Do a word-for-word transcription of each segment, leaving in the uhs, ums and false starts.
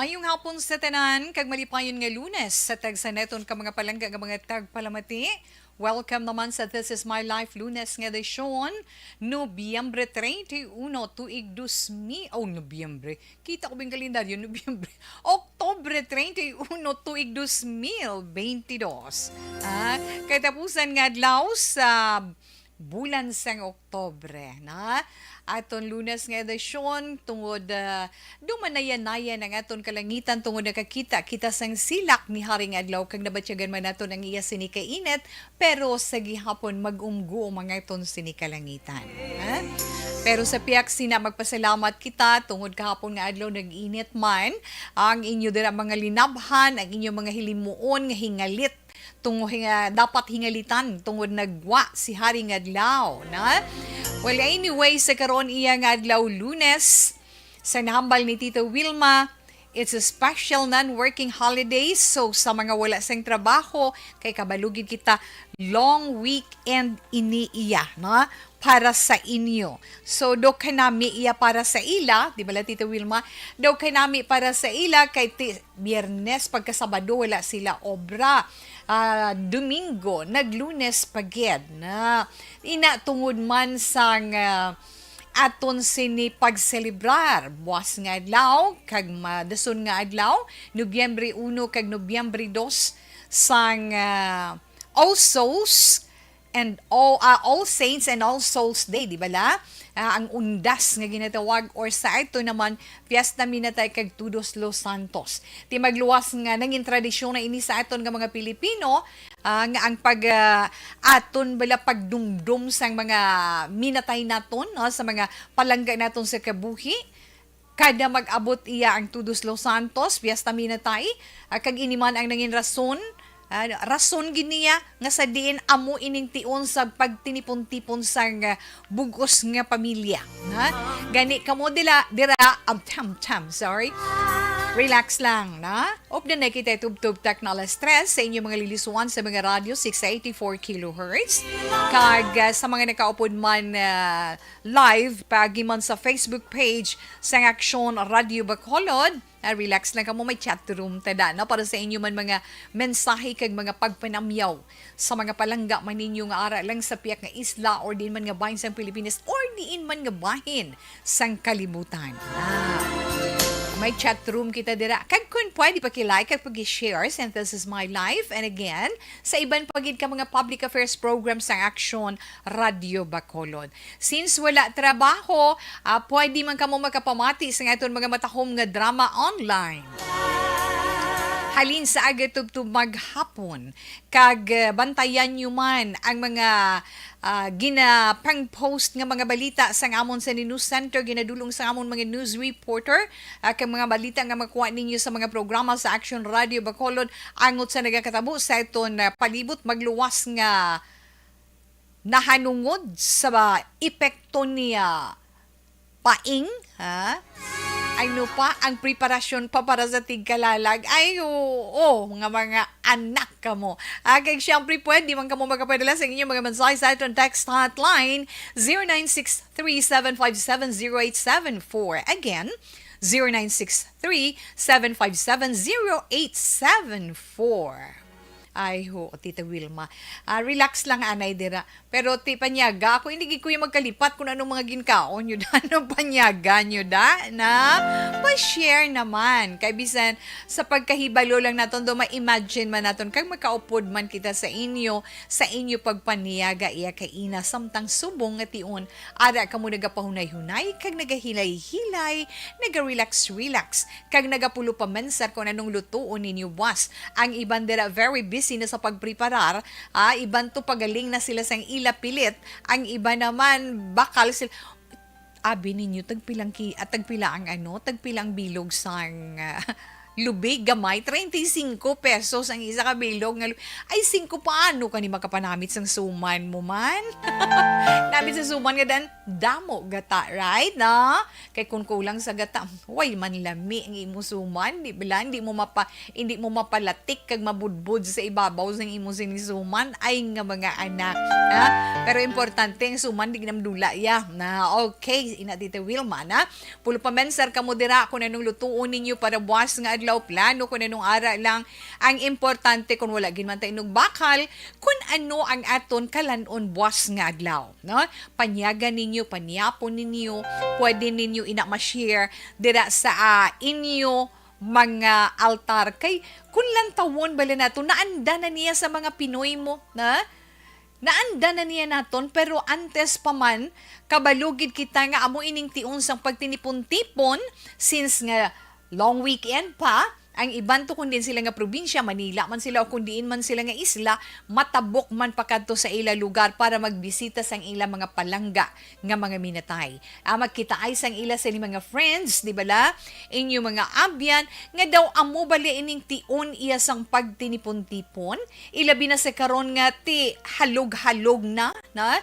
Maayong hapon sa tanan, kag malipayon nga Lunes sa tagsa naton ka mga palangga nga mga tagpalamati. Welcome naman sa This Is My Life Lunes nga edisyon, Nobyembre treinta y uno, tuig dos mil, oh, Nobyembre. Kita ko bing kalendaryo, Nobyembre. Oktobre treinta y uno, tuig dos mil twenty-two. Ah, katapusan nga adlaw sa bulan sang Oktobre, na aton Lunes nga edisyon, tungod, ah, dumanayanayan ang aton kalangitan, tungod nakakita kita sang silak ni Haring Adlaw, kag nabatyagan man naton ang iya sini kainit, pero sa gihapon mag-umguom ang aton sini kalangitan. Ha? Pero sa piyak sina, magpasalamat kita, tungod kahapon nga adlaw nag-init man ang inyo dira mga linabhan, ang inyo mga hilimuon nga hingalit, tungo nga dapat hingalitan tungod nagwa si Haring Adlaw, na? Well, anyway, sa karon iya nga adlaw, Lunes, sa nahambal ni Tita Wilma, it's a special non-working holiday. So, sa mga wala sang trabaho, kay kabalo gid kita, long weekend ini iya, no? Para sa inyo. So, daw kanami iya para sa ila, di ba la, Tita Wilma? Daw kanami para sa ila, kay ti-, Biyernes pagka Sabado wala sila obra. Ah, Domingo, nag-Lunes pa gid na. Ina, tungod man sang, ah, aton sini pagselebrar buas nga adlaw kag madason nga adlaw, Nobyembre uno kag Nobyembre dos sang, ah, All Souls and all, ah, All Saints and All Souls Day, di ba la? Ah, ang undas nga ginatawag, or sa ato naman, Fiesta Minatay kag Todos los Santos. Ti magluwas nga nangin tradisyon na ini sa aton nga mga Pilipino, ah, nga ang pag, ah, aton bala pagdumdom sang mga minatay naton, no, sa mga palangga naton sa kabuhi. Kada mag-abot iya ang Todos los Santos, Fiesta Minatay, ah, kag ini man ang nangin rason, ah, rason gid niya nga sa diin amo ining tion sa pagtinipon-tipon sang, ah, bug-os nga pamilya, ha? Gani kamo dila, dira, um, tam, tam, sorry. Relax lang, na? Updan na kita tubtob tak na alas tres sa inyong mga lilisuan sa mga radyo, six eighty-four kilohertz. Kag, ah, sa mga nakaupod man, ah, live, paagi man sa Facebook page sang Aksyon Radio Bacolod. Ah, relax lang kamo, may chat room tada na para sa inyo man mga mensahe kag mga pagpanamyaw sa mga palangga man ninyo nga ara lang sa piyak nga isla or diin man nga bahin sang Pilipinas or diin man nga bahin sang kalibutan. Ah, may chat room kita dira. Kag kung pwede, paki-like kag paki-share sa This Is My Life. And again, sa iban pa gid ka mga public affairs program sang Aksyon Radio Bacolod. Since wala trabaho, ah, pwede man kamo makapamati sa aton mga matahom nga drama online. Halin sa aga tubtob maghapon, kag, ah, bantayan nyo man ang mga, ah, ginapang-post nga mga balita sang amon sa News Center, ginadulong sa amon mga news reporter, ah, kag mga balita nga makuha ninyo sa mga programa sa Action Radio Bacolod, angot sa nagakatabo sa aton, ah, palibot, magluwas nga nahanungod sa epekto niya paing, ha? Ano pa ang preparasyon pa para sa tigkalalag? Ay, oo, nga mga anak kamo. Ah, kag siyempre, pwede man kamo makapadala sa inyong mga mensahe sa aton text hotline, zero nine six three, seven five seven, zero eight seven four. Again, zero nine six three, seven five seven, zero eight seven four. Ay, ho, Tita Wilma. Ah, relax lang, anay, dira. Pero ti panyaga, ako hindi gid ko yung magkalipat kung anong mga ginkaon nyo da. Anong panyaga nyo da? Na? Pa-share naman. Kay bisan sa pagkahibalo lang naton do, ma-imagine man naton kag makaupod man kita sa inyo, sa inyo pagpanyaga iya kaina, samtang subong nga tion, ara kamo nagapahunay-hunay kag nagahilay-hilay, naga-relax-relax, kag nagapulo pa man sa kung anong lutuon ninyo buwas. Ang iban dira very busy na sa pagpreparar, ah, iban to pagaling na sila sang ila pilit, ang iba naman bakal sila. Abi ninyo, tagpilang ki-, ah, tagpila ang ano, tagpila ang bilog sang, ah, Lubig gamay, treinta y cinco pesos ang isa ka bilog nga lu-, ay, singko, paano ka ni makapanamit sang suman mo man? Namit sa suman nga dan, damo gata, right? Na? Kay kung kulang sa gata, way man lami ang imo suman, di ba? Hindi mo mapa-, hindi mo mapalatik kag mabudbod sa ibabaw sang imo sinisuman. Ay nga mga anak, ha? Pero importante ang suman, di ginamdula ya. Na, okay, ina Tita Wilma, na? Pulo pa mensar kamo dira kung anong lutuon ninyo para buwas nga adlaw, plano kung anong ara lang. Ang importante, kung wala gid man ta inugbakal, kung ano ang aton kalan-on buwas nga adlaw, no? Panyagan ninyo, panyapon ninyo, pwede ninyo ina ma-share dira sa, ah, inyo mga altar. Kay kung lantawon bala nato, naanda na niya sa mga Pinoy mo, na? Naanda na niya naton, pero antes pa man, kabalo gid kita nga amo ining tion sang pagtinipon-tipon, since nga long weekend pa, ang iban, to kung diin sila nga probinsya, Manila man sila o kung diin man sila nga isla, matabok man pa kadto sa ila lugar para magbisita sang ila mga palangga nga mga minatay. Ah, magkitaay sang ila sini mga friends, di bala? Inyo mga abyan, nga daw amo bali ining tion iya sang pagtinipon-tipon, ilabi na sa karon nga ti halog-halog na, na?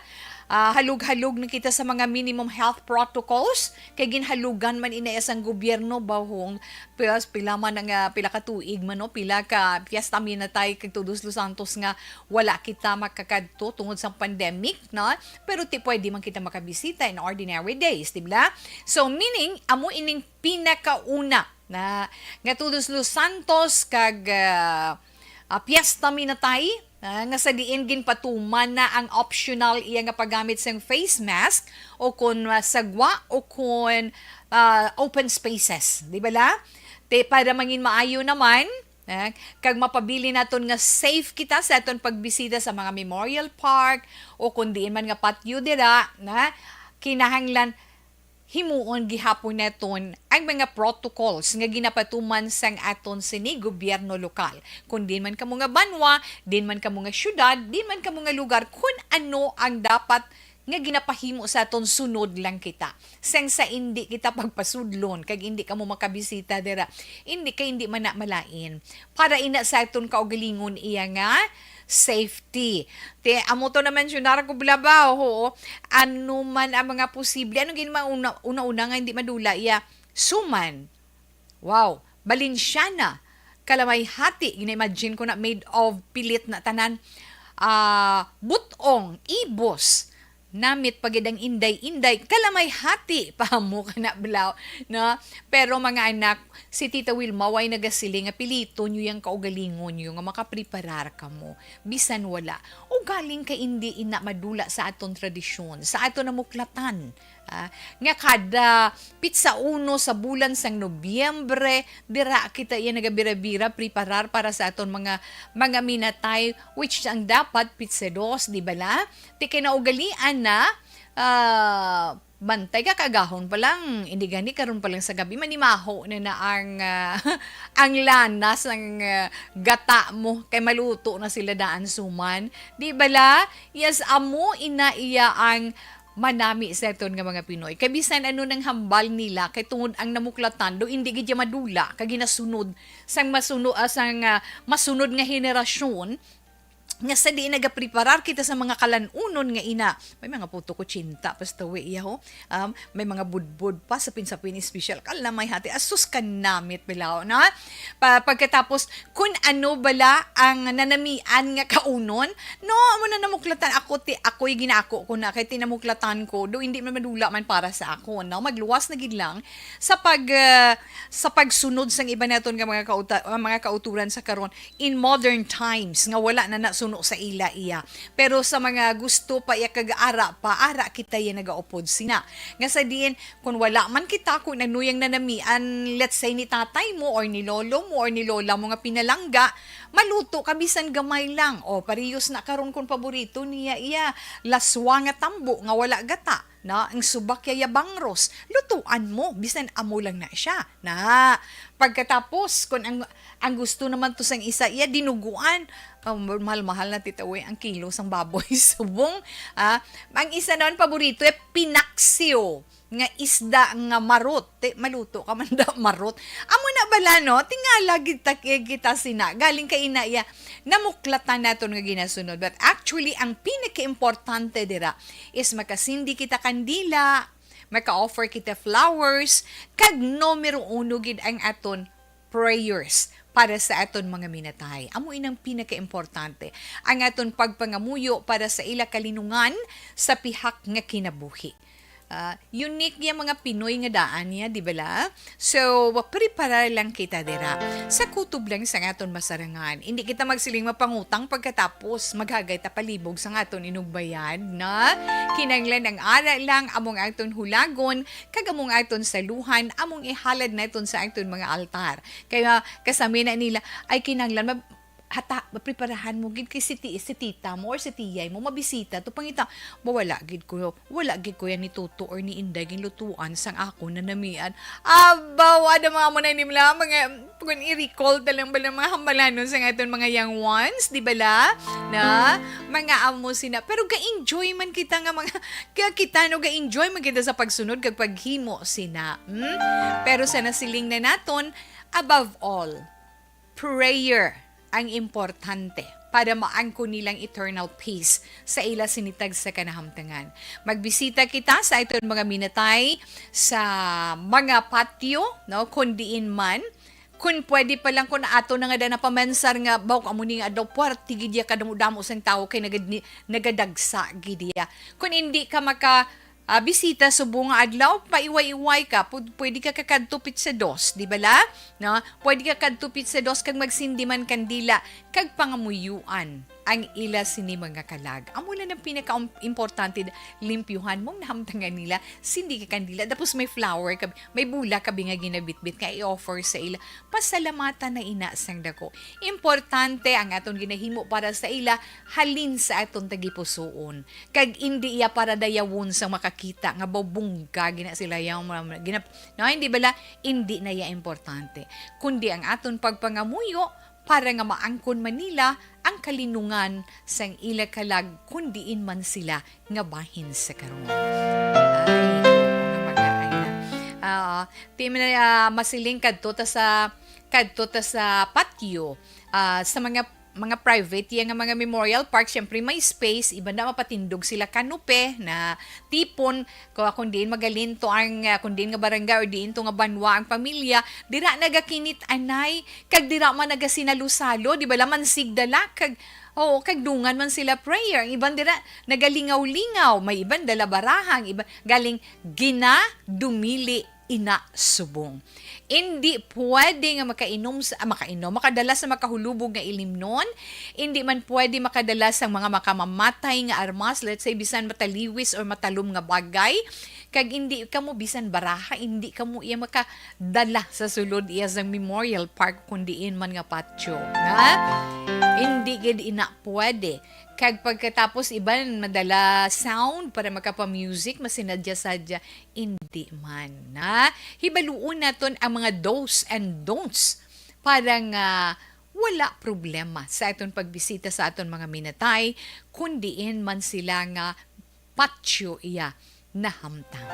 Ah, halog-halog na kita sa mga minimum health protocols, kay ginhalugan man ina sang gobyerno, bahong, plus, pila man nga, pila ka tuig man, no? Pila ka Fiesta Minatay kag Todos los Santos nga wala kita makakadto tungod sa pandemic, no? Pero ti pwede man kita makabisita in ordinary days, di ba? So, meaning, amo ining pinakauna na nga Todos los Santos kag, ah, ah, Fiesta Minatay, ah, nga sa diin ginpatuman na ang optional iya nga paggamit sang face mask o kon, ah, sa gwa o kon, ah, open spaces, di bala? Te, para mangin maayo naman, ah, kag mapabilin naton nga safe kita sa aton pagbisita sa mga Memorial Park o kon diin man nga patio dira, na kinahanglan himuon gihapon naton ang mga protocols nga ginapatuman sang aton sini gobyerno lokal. Kon diin man kamo nga banwa, diin man kamo nga syudad, diin man kamo nga lugar, kun ano ang dapat nga ginapahimo sa aton, sunod lang kita. Sang sa indi kita pagpasudlon, kag indi kamo makabisita dira, indi kay indi man na malain. Para ina sa aton kaugalingon iya nga safety. Te, amo to na-mensionar ko, bala ba? Oo. Ano man ang mga posible? Ano gid mauna, una-una nga hindi madula iya? Suman. Wow. Balenciana. Kalamay hati. Gina-imagine ko na made of pilit na tanan. Ah, butong, ibos. Namit pa gid ang inday-inday. Kalamay hati pa mo ka na, blaw, no? Pero mga anak, si Tita Wilma way nagasiling nga piliton niyo yang kaugalingon niyo nga makapreparar kamo. Bisan wala. Ugaling kay indi ina madula sa aton tradisyon, sa aton namuklatan. Ah, nga kada pitsa uno sa bulan sang Nobyembre, dira kita iya nagabira-bira, preparar para sa aton mga, mga minatay, which ang dapat pitsa dos, di bala? Ti kinaugalian na, ah, bantay ka, kaagahon pa lang, indi gani karon pa lang sa gabi, manimaho na na ang, ah, ang lanas, ang, ah, gata mo, kay maluto na sila daan suman. Di bala? Yes, amo ina iya ang manami sa aton nga mga Pinoy. Kay bisan ano nang hambal nila, kay tungod ang namuklatan, do indi gid iya madula, kag ginasunod sang masuno-, ah, sang, ah, masunod nga henerasyon, nga sa diin nagapreparar kita sa mga kalan-unon nga ina. May mga puto ko chinta, pastawi iya ho. Um, may mga budbod pa, sapin-sapin, espesyal. Kalamay hati, asus ka namit, bilaw, na? Pa, pagkatapos, kun ano bala ang nanamian nga kaunon, no, amo na namuklatan ako, ti, ako'y ginako ko na, kay tinamuklatan ko, do hindi man madula man para sa ako, no? Magluwas na gid lang sa pag, ah, sa pagsunod sang iba naton nga mga kauta-, ah, mga kauturan sa karon, in modern times nga wala na nasuno sa ila iya. Pero sa mga gusto pa iya kag ara pa, ara kita iya nagaupod sina. Nga sa diin, kung wala man kita, kung ano yang nanamian, let's say, ni tatay mo or ni lolo mo or ni lola mo nga pinalangga, maluto ka bisan gamay lang. O, parehas na karon kung paborito niya iya laswa nga tambo nga wala gata. Na, ang subak iya bangros, lutuan mo, bisan amo lang na siya. Na, pagkatapos, kung ang, ang gusto naman to sang isa iya, dinuguan, Oh, mahal-mahal na, Tita Uy, ang kilo sang baboy subong. Ah, ang isa naman paborito, eh, pinaksiw nga isda nga marot. Te, maluto ka man da, marot. Amo na bala, no? Tingala gid ta, kita sina. Galing kay ina iya, namuklatan naton nga ginasunod. But actually, ang pinakaimportante dira is makasindi kita kandila, maka-offer kita flowers, kag numero uno gid ang aton prayers para sa aton mga minatay. Amo inang pinakaimportante, ang aton pagpangamuyo para sa ila kalinungan sa pihak nga kinabuhi. Ah, unique ya mga Pinoy nga daan niya, di ba la? So, prepara lang kita dira. Sa kutob lang sa aton masarangan. Hindi kita magsiling mapangutang pagkatapos maghagay ta palibog sa aton inugbayan na kinahanglan ang ara lang among aton hulagon kag among aton saluhan, among ihalad naton sa aton mga altar. Kaya kasami na nila, ay kinahanglan mab-, hata, mapreparahan mo gid kay si ti-, si tita mo or si tiyay mo mabisita to, pangita, ba, wala gid ko, wala gid ko yan ni Toto or ni Inday ginlutuan sang akon nanamian. Abaw, ada mga amo na ni mga, mga, kung i-recall ta lang bala mga hambalanon sa aton mga young ones, di bala? Na, mga amo sina. Pero ga-enjoy man kita nga mga, kaya kita, no, ga-enjoy man kita sa pagsunod kag paghimo sina. Hmm? Pero sa nasiling na naton, above all, prayer ang importante para maangkon nilang eternal peace sa ila sinitag sa kanahamtangan. Magbisita kita sa aton mga minatay sa mga patio, no, kung diin man. Kung pwede pa lang, kung ato na nga da napamansar nga, baw, amo ni nga adlaw, puwerte gid ya kadamo-damo sang tawo kay nagad-, nagadagsa gid ya. Kung hindi ka maka, ah, bisita subong nga adlaw, paiway-iway ka, pu-, pwede ka kakadto pitsa dos, di bala? No? Pwede ka kadto pitsa dos kag magsindi man kandila kag pangamuyuan ang ila sini mga kalag. Amo lang ang pinaka-importante, limpyuhan mong nahamtangan nila, sindi ka kandila. Tapos may flower ka, may bula ka bi nga ginabitbit nga i-offer sa ila. Pasalamatan na ina sang dako. Importante ang aton ginahimo para sa ila, halin sa aton tagipusoon. Kag indi iya para dayawon sa makakita nga bubungga gina sila yang mga, mga ginap-, no, hindi bala, indi na iya importante. Kundi ang aton pagpangamuyo para nga maangkon man nila ang kalinungan sang ila kalag kun diin man sila nga bahin sa karon. Ay, oo, nga mag-aay na. Ah, ti man, ah, masiling kadto ta sa, kadto ta sa patio, ah, sa mga, mga private ya nga mga memorial park, syempre may space, iban na mapatindog sila kanope na tipon, ko, kung diin magalinto ang, ah, kung diin nga barangay or diin to nga banwa ang pamilya, dira nagakinit-anay, kag dira man nagasinalo-salo, di ba, laman sigdala, kag, oo, kag dungan man sila prayer. Ang iban dira nagalingaw-lingaw, may iban dala baraha, ang iban galing gina dumili ina subong. Indi pwede nga makainom sa, ah, makainom, makadala sa makahulubog nga ilimnon. Indi man pwede makadala sa mga makamamatay nga armas, let's say, bisan mataliwis or matalom nga bagay. Kag indi kamo bisan baraha, indi kamo iya makadala sa sulod iya sang Memorial Park, kun diin man nga patio. Ha? Indi gid ina pwede. Kag pagkatapos, iban madala sound para makapamusic, masinadya-sadya. Indi man, na hibaluon naton ang mga do's and don'ts para nga wala problema sa aton pagbisita sa aton mga minatay, kun diin man sila nga patio iya nahamtang.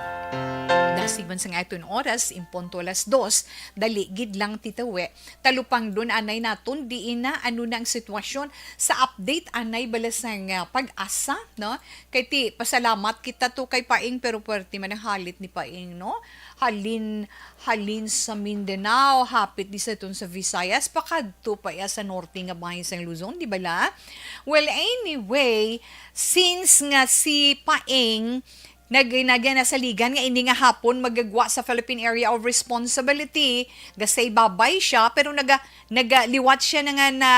Dasig man sa nga aton oras, in punto alas dos, dali gid lang, Tita We. Talupangdon anay naton diin na, ano na ang sitwasyon sa update anay bala sang, ah, PAGASA, no? Kay ti, pasalamat kita to kay Paing, pero puwerte man ang halit ni Paing, no? Halin, halin sa Mindanao, hapit di sa iton sa Visayas, pakadto pa iya sa norte nga bahin sang Luzon, di bala? Well, anyway, since nga si Paing nag-, nag-, nasaligan nga ini nga hapon magagwa sa Philippine Area of Responsibility, gasay babay siya, pero naga-, nagaliwat siya na nga na,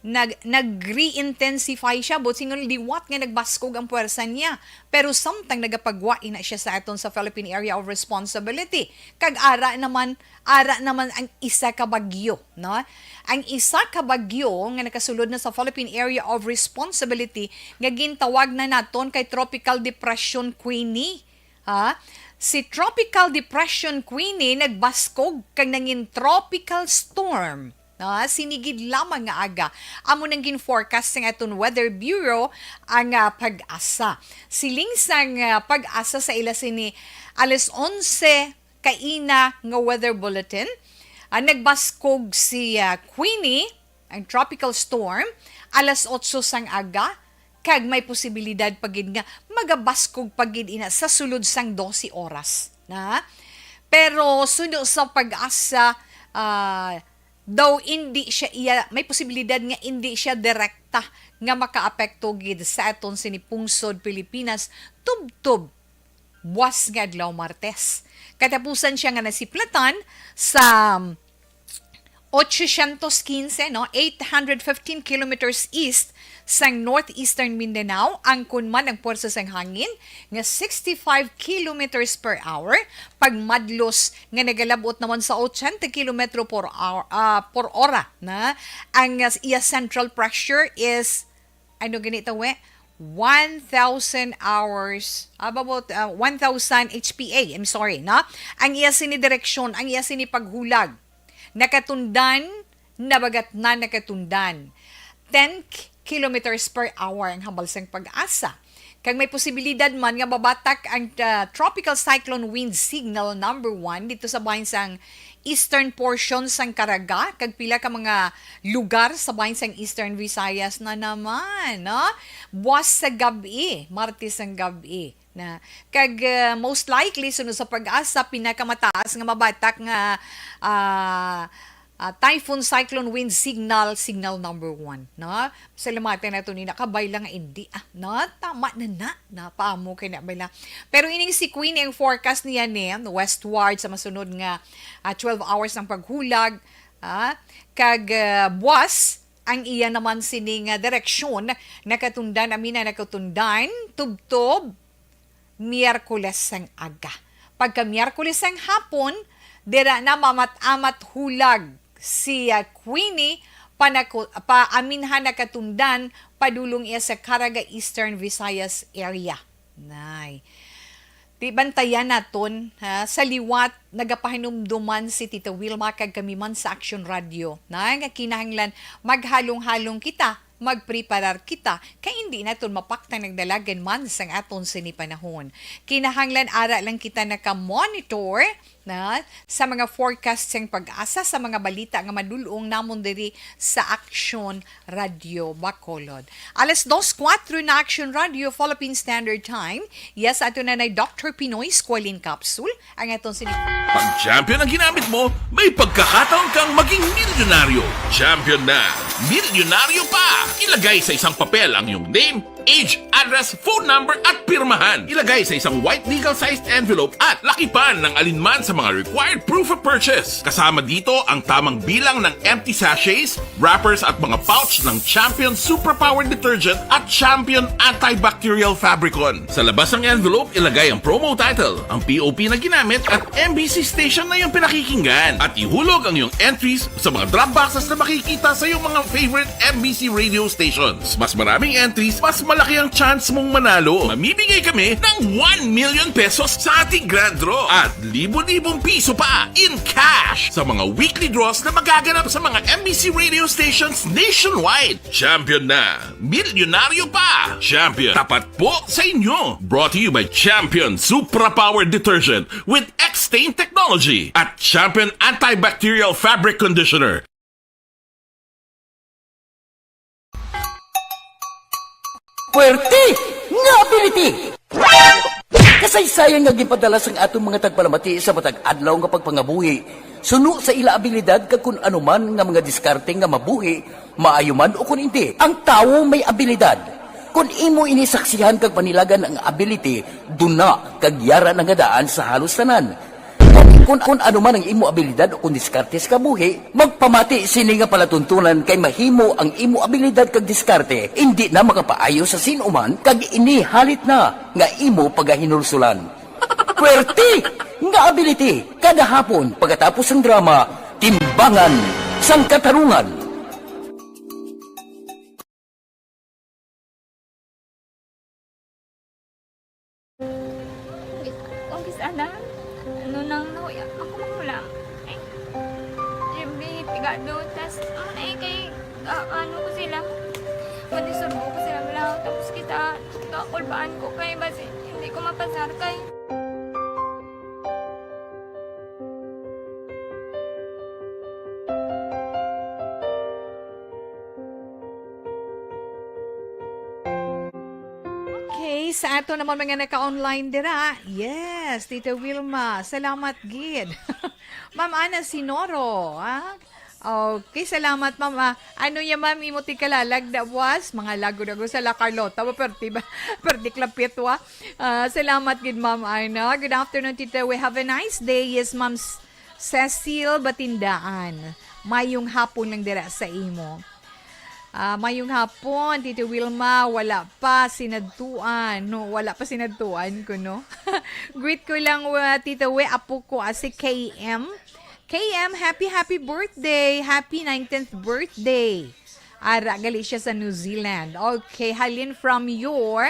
nag-, nag-re-intensify siya, but singon liwat nga nagbaskog ang puwersa niya. Pero samtang nagapagwa ina siya sa aton sa Philippine Area of Responsibility, kag ara naman, ara naman ang isa ka bagyo, no? Ang isa ka bagyo nga nakasulod na sa Philippine Area of Responsibility nga gintawag na naton kay Tropical Depression Queenie, ha? Si Tropical Depression Queenie nagbaskog kag nangin tropical storm Ah, sinigid lamang nga aga. Amo nang gin-forecast sang aton Weather Bureau ang, ah, PAGASA. Siling sang, ah, PAGASA sa ila sini alas onse kaina nga weather bulletin, ah, nagbaskog si, ah, Queenie, ang tropical storm, alas otso sang aga, kag may posibilidad pa gid nga magabaskog pa gid ina sa sulod sang dose oras, na. Pero suno sa PAGASA, ah, daw indi siya iya, may posibilidad nga indi siya direkta nga makaapekto gid sa aton sini pungsod Pilipinas tubtob buwas nga adlaw Martes. Katapusan siya nga nasiplatan sa ochocientos quince, no, eight hundred fifteen kilometers east sang northeastern Mindanao, angkon man ang puwersa sang hangin nga sixty-five kilometers per hour, pagmadlos nga nagalab-ot naman sa ochenta kilometro por hour, ah, por ora, na. Ang, ah, iya central pressure is, ano gani to, we? One thousand hours, about, ah, one thousand H P A, I'm sorry, no? Ang iya sini direksyon, ang iya sini paghulag, nakatundan, nabagat na nakatundan. Ten k-, kilometers per hour ang hambal sang PAGASA. Kag may posibilidad man nga mabatak ang, ah, Tropical Cyclone Wind Signal number one dito sa bahin sang eastern portion sang Caraga, kag pila ka mga lugar sa bahin sang Eastern Visayas na naman, no? Buwas sa gab-i, Martes sang gab-i, na. Kag, ah, most likely, suno sa PAGASA, pinakamataas nga mabatak nga, ah, ah, typhoon cyclone wind signal, signal number one, no? Salamatan nato ni nakabay lang nga indi, ah, no? Tama na na, na paamo kay na bala. Pero ining si Queenie, ang forecast niya ni westward sa masunod nga, ah, twelve hours ang paghulag, ah, kag, ah, buwas ang iya naman sini nga direksyon, nakatundan, amina, nakatundan tubtob Miyerkules sang aga. Pagka Miyerkules sang hapon, dira na mamat-amat hulag si, ah, Queenie, panaku-, paaminhan nakatundan padulong iya sa Caraga, Eastern Visayas area. Nay. Di bantayan naton, ha? Sa liwat, nagapahinumduman si Tita Wilma kag kami man sa Action Radio, na nga kinahanglan maghalong-halong kita, magpreparar kita, kay indi naton mapaktan ang dalagan man sang aton sini panahon. Kinahanglan ara lang kita naka-monitor, na, sa mga forecast sang PAGASA, sa mga balita nga madul-ong namon diri sa Action Radio Bacolod. Alas dos kuwatro na Action Radio Philippine Standard Time. Yes, ato na na Doctor Pinoy Squalene Capsule, ang aton sini- Pag Champion ang ginamit mo, may pagkakataon kang maging milyonaryo. Champion na, milyonaryo pa! Ilagay sa isang papel ang iyong name, age, address, phone number, at pirmahan. Ilagay sa isang white legal-sized envelope at lakipan ng alinman sa mga required proof of purchase. Kasama dito ang tamang bilang ng empty sachets, wrappers, at mga pouch ng Champion Superpower Detergent at Champion Antibacterial Fabricon. Sa labas ng envelope, ilagay ang promo title, ang P O P na ginamit, at M B C station na iyong pinakikinggan. At ihulog ang iyong entries sa mga drop boxes na makikita sa iyong mga favorite M B C radio stations. Mas maraming entries, mas malaki ang chance mong manalo. Mamimigay kami ng one million pesos sa ating grand draw at libo-libong piso pa in cash sa mga weekly draws na magaganap sa mga M B C radio stations nationwide. Champion na! Milyonaryo pa! Champion, tapat po sa inyo! Brought to you by Champion Supra Power Detergent with X-Stain Technology at Champion Antibacterial Fabric Conditioner. Puwerte nga ability! Kasaysayan nga ginpadala sang aton mga tagpalamati sa matag adlaw nga pagpangabuhi, suno sa ila abilidad kag kun ano man nga mga diskarte nga mabuhi, maayo man o kun indi. Ang tawo may abilidad. Kun imo ini saksihan kag panilagan ang ability, duna kag yara na nga daan sa halos tanan. Kun, kun ano man ang imo abilidad o kun diskarte sa kabuhi, magpamati sini nga palatuntunan kay mahimo ang imo abilidad kag diskarte indi na makapaayo sa sin-o man kag ini halit na nga imo pagahinulsulan. Puwerte nga ability kada hapon pagkatapos sang drama, Timbangan sang Katarungan. Umpis, umpis, Adam. Ano nang nahuya? Ako mahulam. Ay. Jim, May pigado, tas, ano na eh, kay, ah, ano ko sila, madisurbo ko sila, wala. Tapos kita, kakulbaan ko kay, basi, hindi ko mapasar kay. Okay, sa ato naman mga naka-online dira. Yes, Tita Wilma, salamat gid. Ma'am Ana Sinoro, ha? Okay, salamat, ma'am. Ah, ano niya, ma'am, imo ti kalalag na was? Mga lago-lago sa La Carlota, ba, perti ba? Perti klapit, wa? Ah, salamat gid, ma'am Ana. Good afternoon, Tita. We have a nice day. Yes, ma'am. S-, Cecil Batindaan. Mayong hapon lang dira sa imo. Ah, mayong hapon, Tita Wilma. Wala pa sinadtuan, no? Wala pa sinadtuan ko, no? Greet ko lang, wa, Tita We, apo ko, ah, si K M. K M, happy, happy birthday. Happy nineteenth birthday. Ara, gali siya sa New Zealand. Okay, halin from your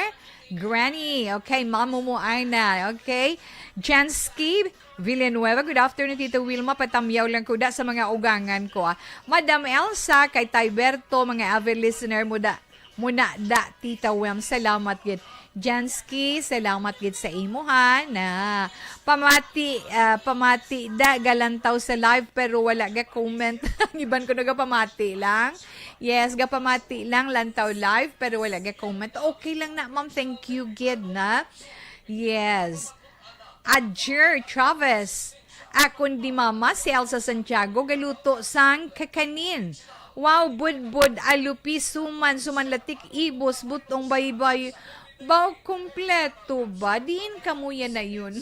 granny. Okay, Mamu mo, Ana. Okay, Jansky Villanueva. Good afternoon, Tita Wilma. Patamyaw lang ko da sa mga ugangan ko, ah. Madam Elsa, kay Tayberto, mga avid listener mo da. Muna da, Tita Wem. Salamat gid. Jansky, salamat gid sa imo, ha, na pamati, ah, pamati da, galantaw sa live, pero wala ga comment. Ang iban ko nagapamati lang. Yes, gapamati lang, lantaw live, pero wala ga comment. Okay lang na, ma'am. Thank you gid na. Yes. Adjer Travis. Akon di mama si Elsa Santiago galuto sang kakanin. Wow, budbud, alupi, suman, suman latik, ibos, butong, baybay. Baw kompleto ba? Diin kamo yan na yun?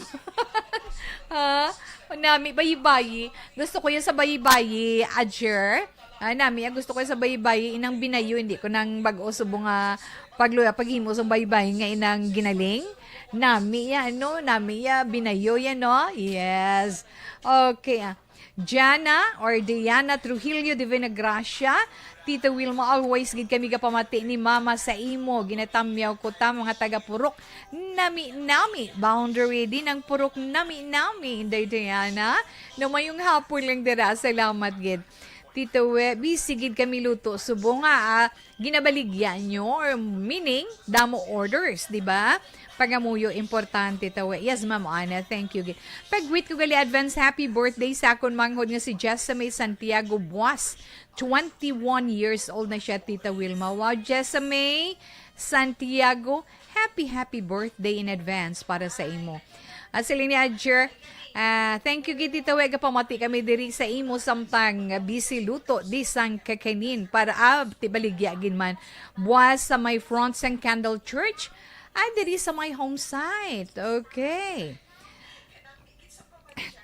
Ha? Nami, bayi-bayi. Gusto ko yan sa bayi-bayi, Adjer. Ah, nami, ah, gusto ko sa baybay, inang binayo, hindi ko nang bag-o subong nga pagluya, paghimo sa baybay nga inang ginaling. Nami ya, ano, nami ya, binayo ya, no? Yes. Okay, ah. Jana or Diana Trujillo de Vinagracia, Tita Wilma, always gid kami gapamati ni Mama sa imo. Ginatamyaw ko ta, mga taga Purok Nami-Nami, boundary din ang Purok Nami-Nami, Inday Diana. No, mayong hapon lang dira. Salamat gid. Tito We, busy gid kami luto subong nga, ah, ginabaligya nyo, or meaning, damo orders, di ba? Pangamuyo, importante, Tito We. Yes, Ma'am Ana, thank you. Pag-greet ko gali advance happy birthday sa akon manghod nga si Jessamy Santiago Buas. Twenty-one years old na siya, Tita Wilma. Wow, Jessamy Santiago, happy, happy birthday in advance para sa imo. At si Lini Adjer, ah, thank you gid, Tita We, gapamati kami diri sa imo samtang busy luto di sang kakanin para, ah, ti baligya gid man. Buwas sa may front sang Candle Church, ah, diri sa may home site. Okay.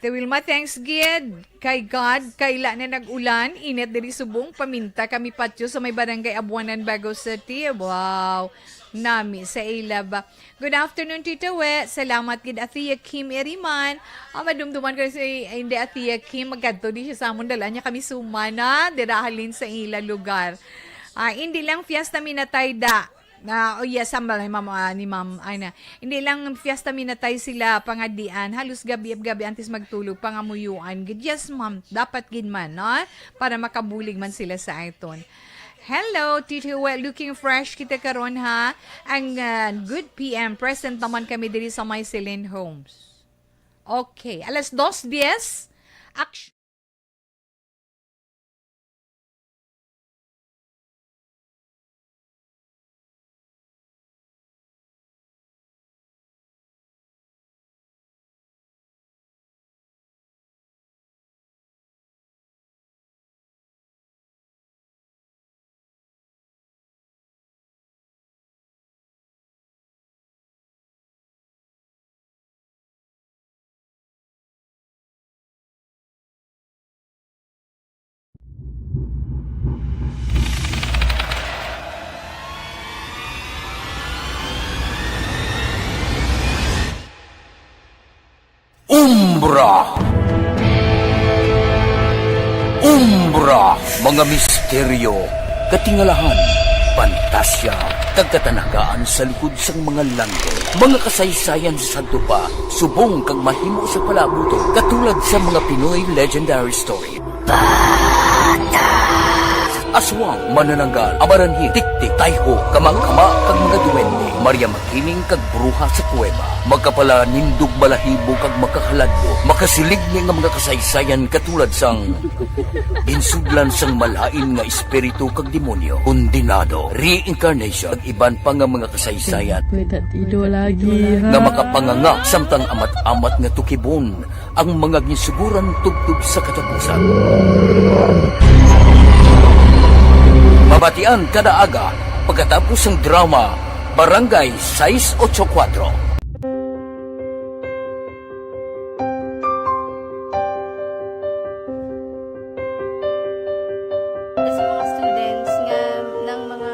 Te Wilma, thanks gid kay God, kaila na nag-ulan, init diri subong, paminta kami patyo sa may barangay Abuanan, Bago City. Wow, nami sa ila ba. Good afternoon, Tito We. Salamat gid, Athea Kim Iriman. Ah, madumduman ko si, ay, hindi, Athea Kim, magkadto di siya sa amon, dala niya kami sumana, dira halin sa ila lugar. Ah, hindi lang fiesta minatay da. Na, oh yes, sambal ni Ma'am, ah, ni Ma'am Ana. Hindi lang fiesta minatay sila pangadian, halos gabi-gabi antes magtulog, pangamuyuan gid. Yes, ma'am, dapat gid man, no? Para makabulig man sila sa aton. Hello, Tito We, looking fresh kita karon, ha? Ang, ah, good P M, present naman kami diri sa may Celine Homes. Okay, alas dos diez. Action. Umbra. Umbra, mga misteryo, katingalahan, pantasya, kag katanagaan sa likod sang mga langit. Mga kasaysayan sa sadto pa, subong kag mahimo sa palaabuton, katulad sa mga Pinoy legendary story. Aswang, manananggal, amaranhi, tiktik, tayho, kamakama, kag mga duwende, Maria Makiling, kag bruha sa kuweba. Makapalanindog balahibo kag makahaladlo, makasiligni nga mga kasaysayan katulad sang ginsudlan sang malain nga espiritu kag demonyo, kondenado, reincarnation, kag iban pa nga mga kasaysayan May tatido lagi, ha? nga makapanganga samtang amat-amat nga tukibon ang mga ginsuguran tubtob sa katapusan. Mabatian kada aga pagkatapos sang drama Barangay sais ocho kuwatro. Sa mga students nga, ng mga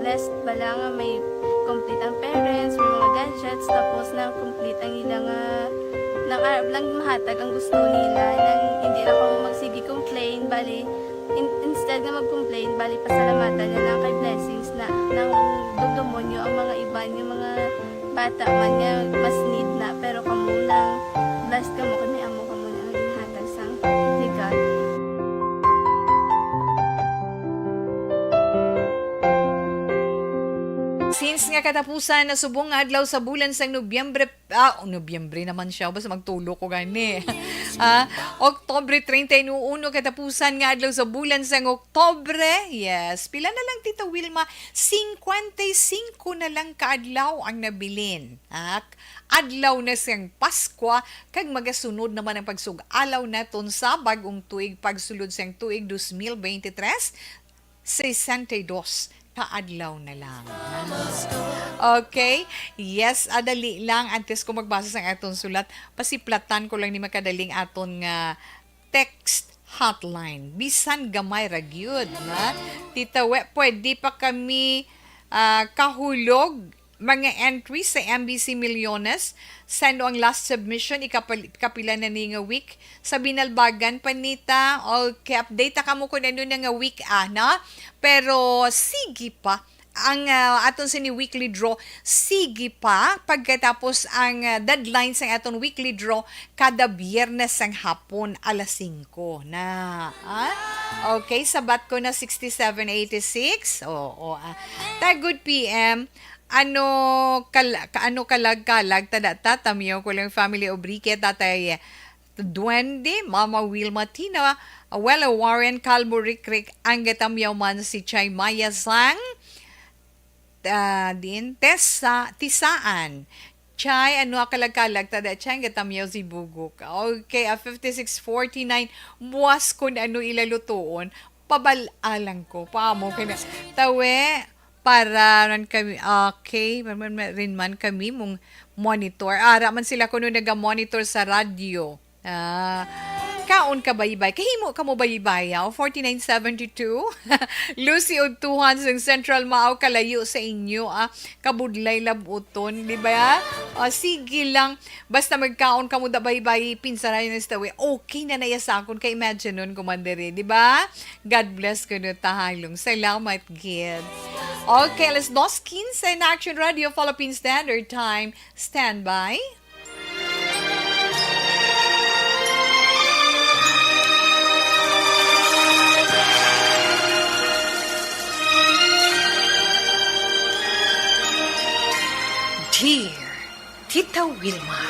blessed bala nga may complete ang parents, may mga gadgets, tapos na complete ang ila nga, nang arab lang mahatag ang gusto nila, nang hindi na kamo magsige complain, bali, in-, instead nga mag-complain, bali, pasalamatan na lang kay blessings na, nang dugdumonyo ang mga iban nga mga bata man nga mas need na, pero kamo lang, blessed kamo kay may amo kamo nga ginhatag sang ni God. Since nga katapusan na subong nga adlaw sa bulan sang Nobyembre, ah, Nobyembre naman siya, basta magtulo ko gani. Ah, Oktobre treinta y uno, katapusan nga adlaw sa bulan sang Oktobre. Yes, pila na lang, Tita Wilma? Cincuenta y cinco na lang ka adlaw ang nabilin. Ah, adlaw na sang Paskwa, kag magasunod naman ang pagsug-alaw naton sa bag-ong tuig, pagsulod sang tuig dos mil beintitrés, sesenta y dos ka adlaw na lang. Okay? Yes, ah, dali lang. Antes ko magbasa sang aton sulat, pasiplatan ko lang ni makadaling aton nga text hotline. Bisan gamay ra gyud, na? Tita We, pwede pa kami, ah, kahulog mga entry sa M B C Millones. Send ang last submission, ikapal-, kapila na ni nga week. Sa Binalbagan, Panita, okay, update ta kamo kung ano na nga week, ah, na? Pero sige pa, ang, ah, aton sini weekly draw, sige pa, pagkatapos ang, ah, deadline sa aton weekly draw, kada Biyernes sang hapon, alas singko na. Ah? Okay, sabat ko na sixty-seven eighty-six. Oo, ah. Tag good P M, ano kal-, ka-, ano kalag-kalag, tada ta, Tamyo ko lang family Obrique, Tatay Duende, Mama Wilma Tina, Abuela Warren, Calvo Rikrik, ang gatamyaw man si Chay Maya Sang, ah, din, Tessa, Tisaan. Chay, ano, kalag-kalag, tada, Chay, ang gatamyaw si Bugok. Okay, ah, fifty-six forty-nine, buwas kun ano ila lutuon, pabal-a lang ko. Paamo ka na. Tawe, para ran kami, okay, man, man, man, rin man kami mong monitor. Ara man sila kuno naga-monitor sa radyo. Ah, kaon ka baybay. Kahimo ka mo baybay, ah, forty-nine seventy-two. Lucy Udtuhan sang Central, maaw kalayo sa inyo, ah, kabudlay labuton, di ba? Ah, sige lang. Basta magkaon ka mo da baybay, pinsaray na sa tawi. Okay na naya sa akon. Kay imagine nun, Commander, eh, di ba? God bless kuno ta, halong. Salamat, gid. Okay, alas dos quince na Action Radio Philippine Standard Time. Standby. Dear Tita Wilma,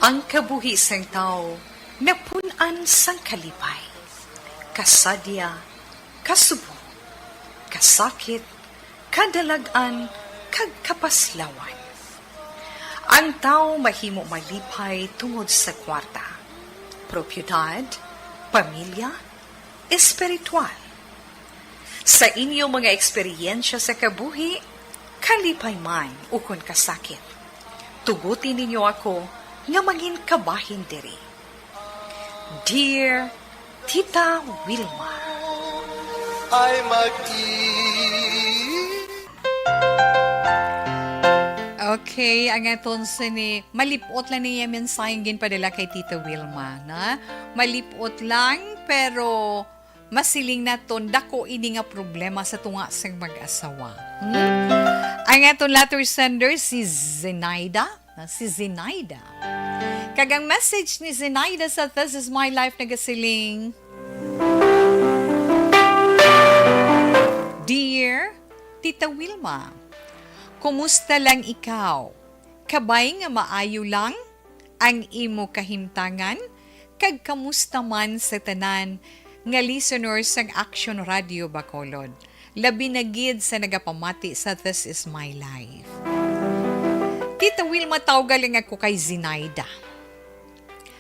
ang kabuhi sang tawo napun-an sang kalipay, kasadya, kasubo, kasakit, kadalag-an, kag kapaslawan. Ang tawo mahimo malipay tungod sa kwarta, propiedad, pamilya, espiritual. Sa inyo mga eksperyensya sa kabuhi, kalipay man ukon kasakit, tuguti ninyo ako nga mangin kabahin diri. Dear Tita Wilma. Ay mag-i- Okay, ang aton sini, malipot lang niya mensaheng ginpadala kay Tita Wilma, na? Malipot lang, pero masiling naton, dako ini nga problema sa tunga sang mag-asawa. Hmm? Ang aton letter sender, si Zenaida. Na si Zenaida. Kag ang message ni Zenaida sa This Is My Life nagasiling, Dear Tita Wilma, kumusta lang ikaw? Kabay nga maayo lang ang imo kahimtangan, kag kamusta man sa tanan nga listeners sang Action Radio Bacolod, labi na gid sa nagapamati sa This Is My Life. Tita Wilma, tawga lang ako kay Zinaida.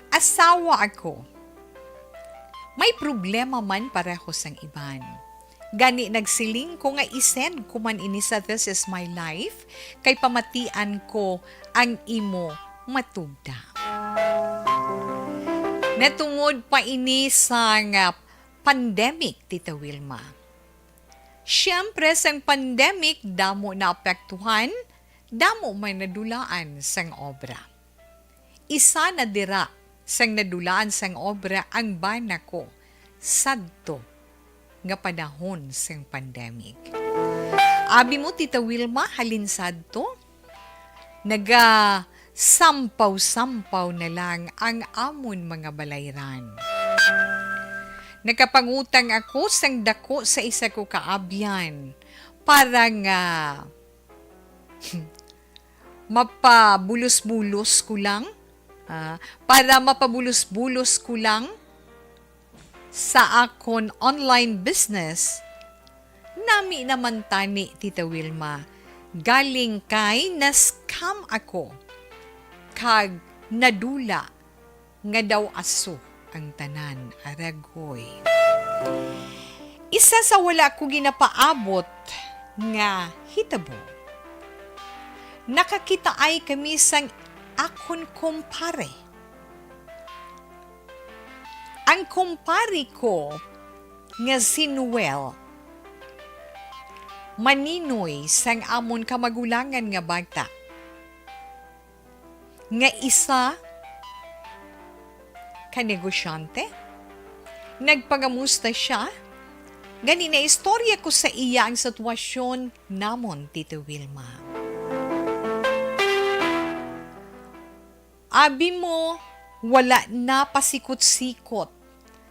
Asawa ako. May problema man pareho sang iban. Gani nagsiling ko nga i-send ko man ini sa This Is My Life, kay pamatian ko ang imo matugda. Natungod pa ini sang, ah, pandemic, Tita Wilma. Siyempre, sang pandemic, damo naapektuhan, damo may nadulaan sang obra. Isa na dira sang nadulaan sang obra ang bana ko sadto nga panahon sang pandemic. Abi mo, Tita Wilma, halin sadto, nagasampaw-sampaw na lang ang amon mga balayran. Nakapangutang ako sang dako sa isa ko ka abyan para nga mapabulos-bulos ko lang, ah, para mapabulos-bulos ko lang sa akon online business, nami naman tani, Tita Wilma, galing kay na-scam ako kag nadula nga daw aso ang tanan, aragoy. Isa sa wala ko ginapaabot nga hitabo, nakakitaay kami sang akon kumpare. Ang kumpare ko nga si Noel, maninoy sang amon kamagulangan nga bata, nga isa ka negosyante. Nagpangamusta siya. Gani, naistorya ko sa iya ang sitwasyon namon, Tita Wilma. Abi mo, wala na pasikot-sikot.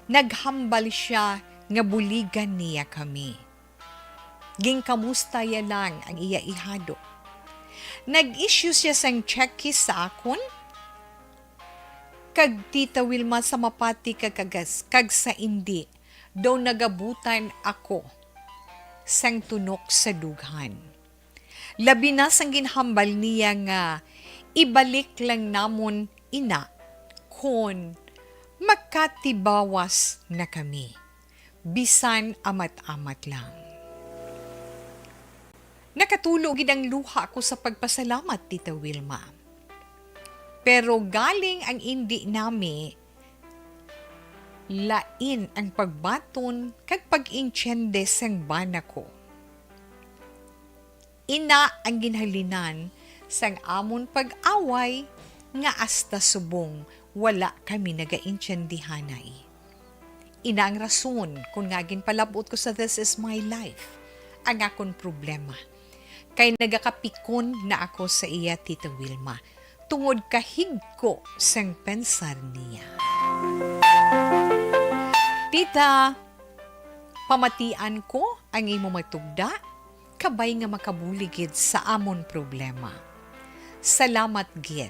Naghambal siya nga buligan niya kami. Ginkamusta ya lang ang iya ihado. Nag-issue siya sang cheque sa akon, kag Tita Wilma, sa mapati kag kagas-, kag sa indi, daw nagabutan ako sang tunok sa dughan. Labi na sang ginhambal niya nga ibalik lang namon ina kon makatibawas na kami, bisan amat-amat lang. Nakatulo gid ang luha ko sa pagpasalamat, Tita Wilma. Pero galing ang indi nami, lain ang pagbaton kag pag-intiende sang bana ko. Ina ang ginhalinan sang amon pag-away nga hasta subong wala kami nagaintiendihanay. Ina ang rason kon ngaa ginpalab-ot ko sa This Is My Life ang akon problema, kay nagakapikon na ako sa iya, Tita Wilma, tungod kahigko sang pensar niya. Tita, pamatian ko ang imo matugda, kabay nga makabulig gid sa amon problema. Salamat gid,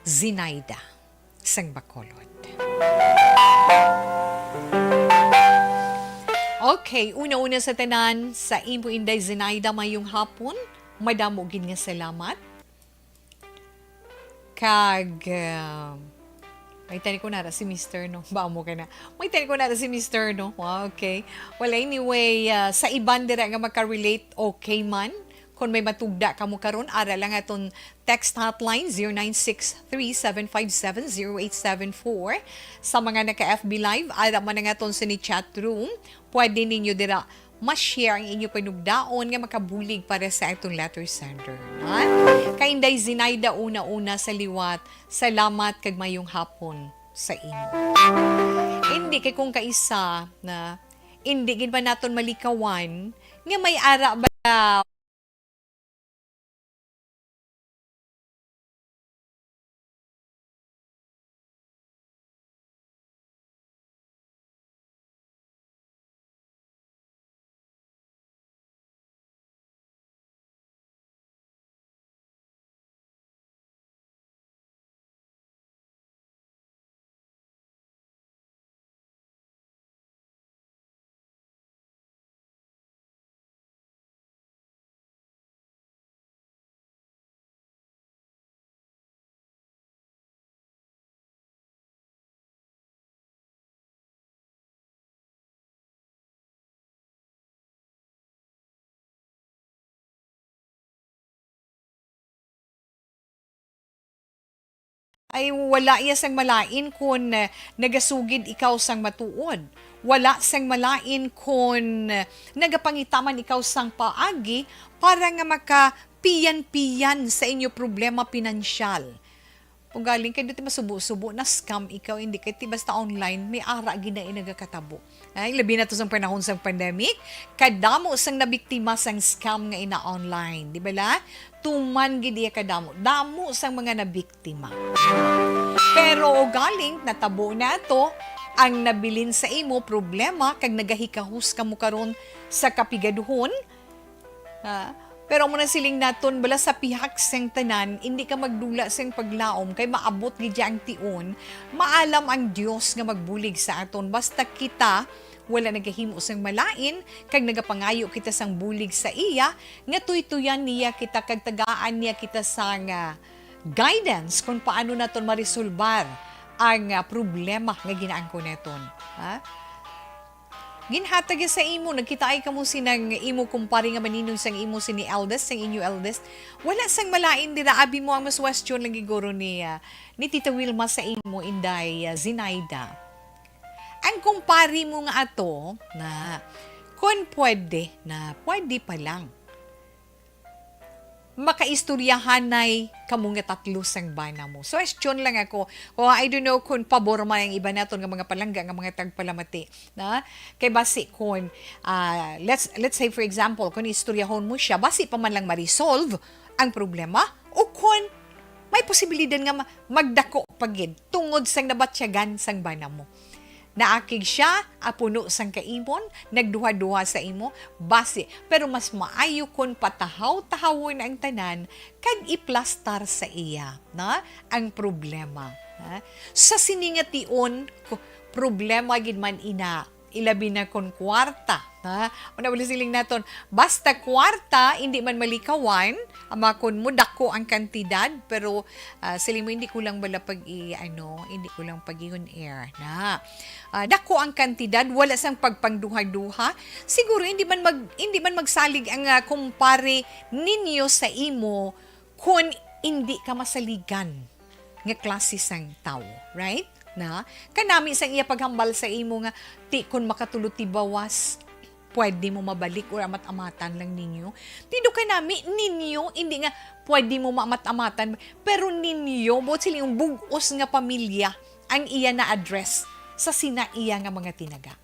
Zinaida sang Bacolod. Okay, una-una sa tanan, sa imo, Inday Zinaida, mayong hapon. Madamo gid nga salamat. Kag, ah, may tani ko nara si Mister, no? Ba mo ka na? May tani ko nara si Mister, no? Wow, okay. Well, anyway, ah, sa iban dira nga makarelate, okay man. Kung may matugda kamo karon, ara lang aton text hotline, zero nine six three, seven five seven, zero eight seven four. Sa mga naka-F B Live, ara man ang aton sini chat room. Pwede ninyo dira ma-share ang inyo panugdaon nga makabulig para sa atong letter sender, ha? Kay Inday Zinaida, una-una sa liwat, salamat kag mayong hapon sa imo. Hindi kay kung kaisa na, hindi gid ba naton malikawan nga may ara ba Ay, wala iya sang malain kon, eh, nagasugid ikaw sang matuod. Wala sang malain kon, eh, nagapangita man ikaw sang paagi para nga makapiyan-piyan sa inyo problema pinansyal. Ugaling kay di ti masubo-subo na scam ikaw, hindi kay ti basta online, may ara gid na nagakatabo. Ay, labi na to sang panahon sang pandemic, kadamo sang nabiktima sang scam nga ina-online, di bala? Tuman gid iya kadamo, damo sang mga nabiktima. Pero ugaling natabo na to, ang nabilin sa imo problema kag nagahikahus kamo karon sa kapigaduhon, ha? Pero amo na siling naton, bala sa pihak sang tanan, indi ka magdula sang paglaom, kay maabot gid ang tion. Maalam ang Dios nga magbulig sa aton. Basta kita wala nagahimo sang malain, kag nagapangayo kita sang bulig sa iya, nga tuytuyan niya kita kag tagaan niya kita sang, ah, guidance kung paano naton marisolbar ang, ah, problema nga ginaangkon naton. Ha? Ginhatag ya sa imo, nagkitaay kamo sinang imo kumpare nga maninong sang imo sini eldest, sang inyo eldest. Wala sang malain dira, abi mo ang mas question lagi guro ni, ah, ni Tita Wilma sa imo, Inday, ah, Zinaida. Ang kumpare mo nga ato na, kun pwede na, pwede pa lang. Makaistoryahanay kamo nga tatlo sang bana mo. So, question lang ako. O, I don't know kung pabor man ang iba naton nga mga palangga, nga mga tagpalamati, na? Kay basi kung, ah, let's, let's say for example, kung istoryahon mo siya, basi pa man lang ma-resolve ang problema, o kung may posibilidad nga ma-, magdako pa gid tungod sang nabatyagan sang bana mo. Naakig siya, ah, puno sang kaimon, nagduha-duha sa imo, basi, pero mas maayo kon patahaw-tahawon ang tanan kag iplastar sa iya, na, ang problema, ha? Sa sini nga tion, ku-, problema gid man ina, ilabi na kon kwarta, ha? Una, wala siling naton, basta kwarta, hindi man malikawan, ama, kon mo dako ang kantidad, pero, ah, siling mo, hindi ko lang bala pag i-, ano, hindi ko lang pag i-on air, na. Ah, dako ang kantidad, wala sang pagpangduha-duha. Siguro hindi man mag-, hindi man magsalig ang, ah, kumpare ninyo sa imo kon hindi ka masaligan nga klase sang tawo, right? Na, kanami sang iya paghambal sa imo nga, ti kon makatulo ti bawas, pwede mo mabalik or amat-amatan lang ninyo. Tido kanami ninyo, hindi nga pwede mo maamat-amatan, pero ninyo, buot sila yung bug-os nga pamilya ang iya na-address sa sina iya nga mga tinaga.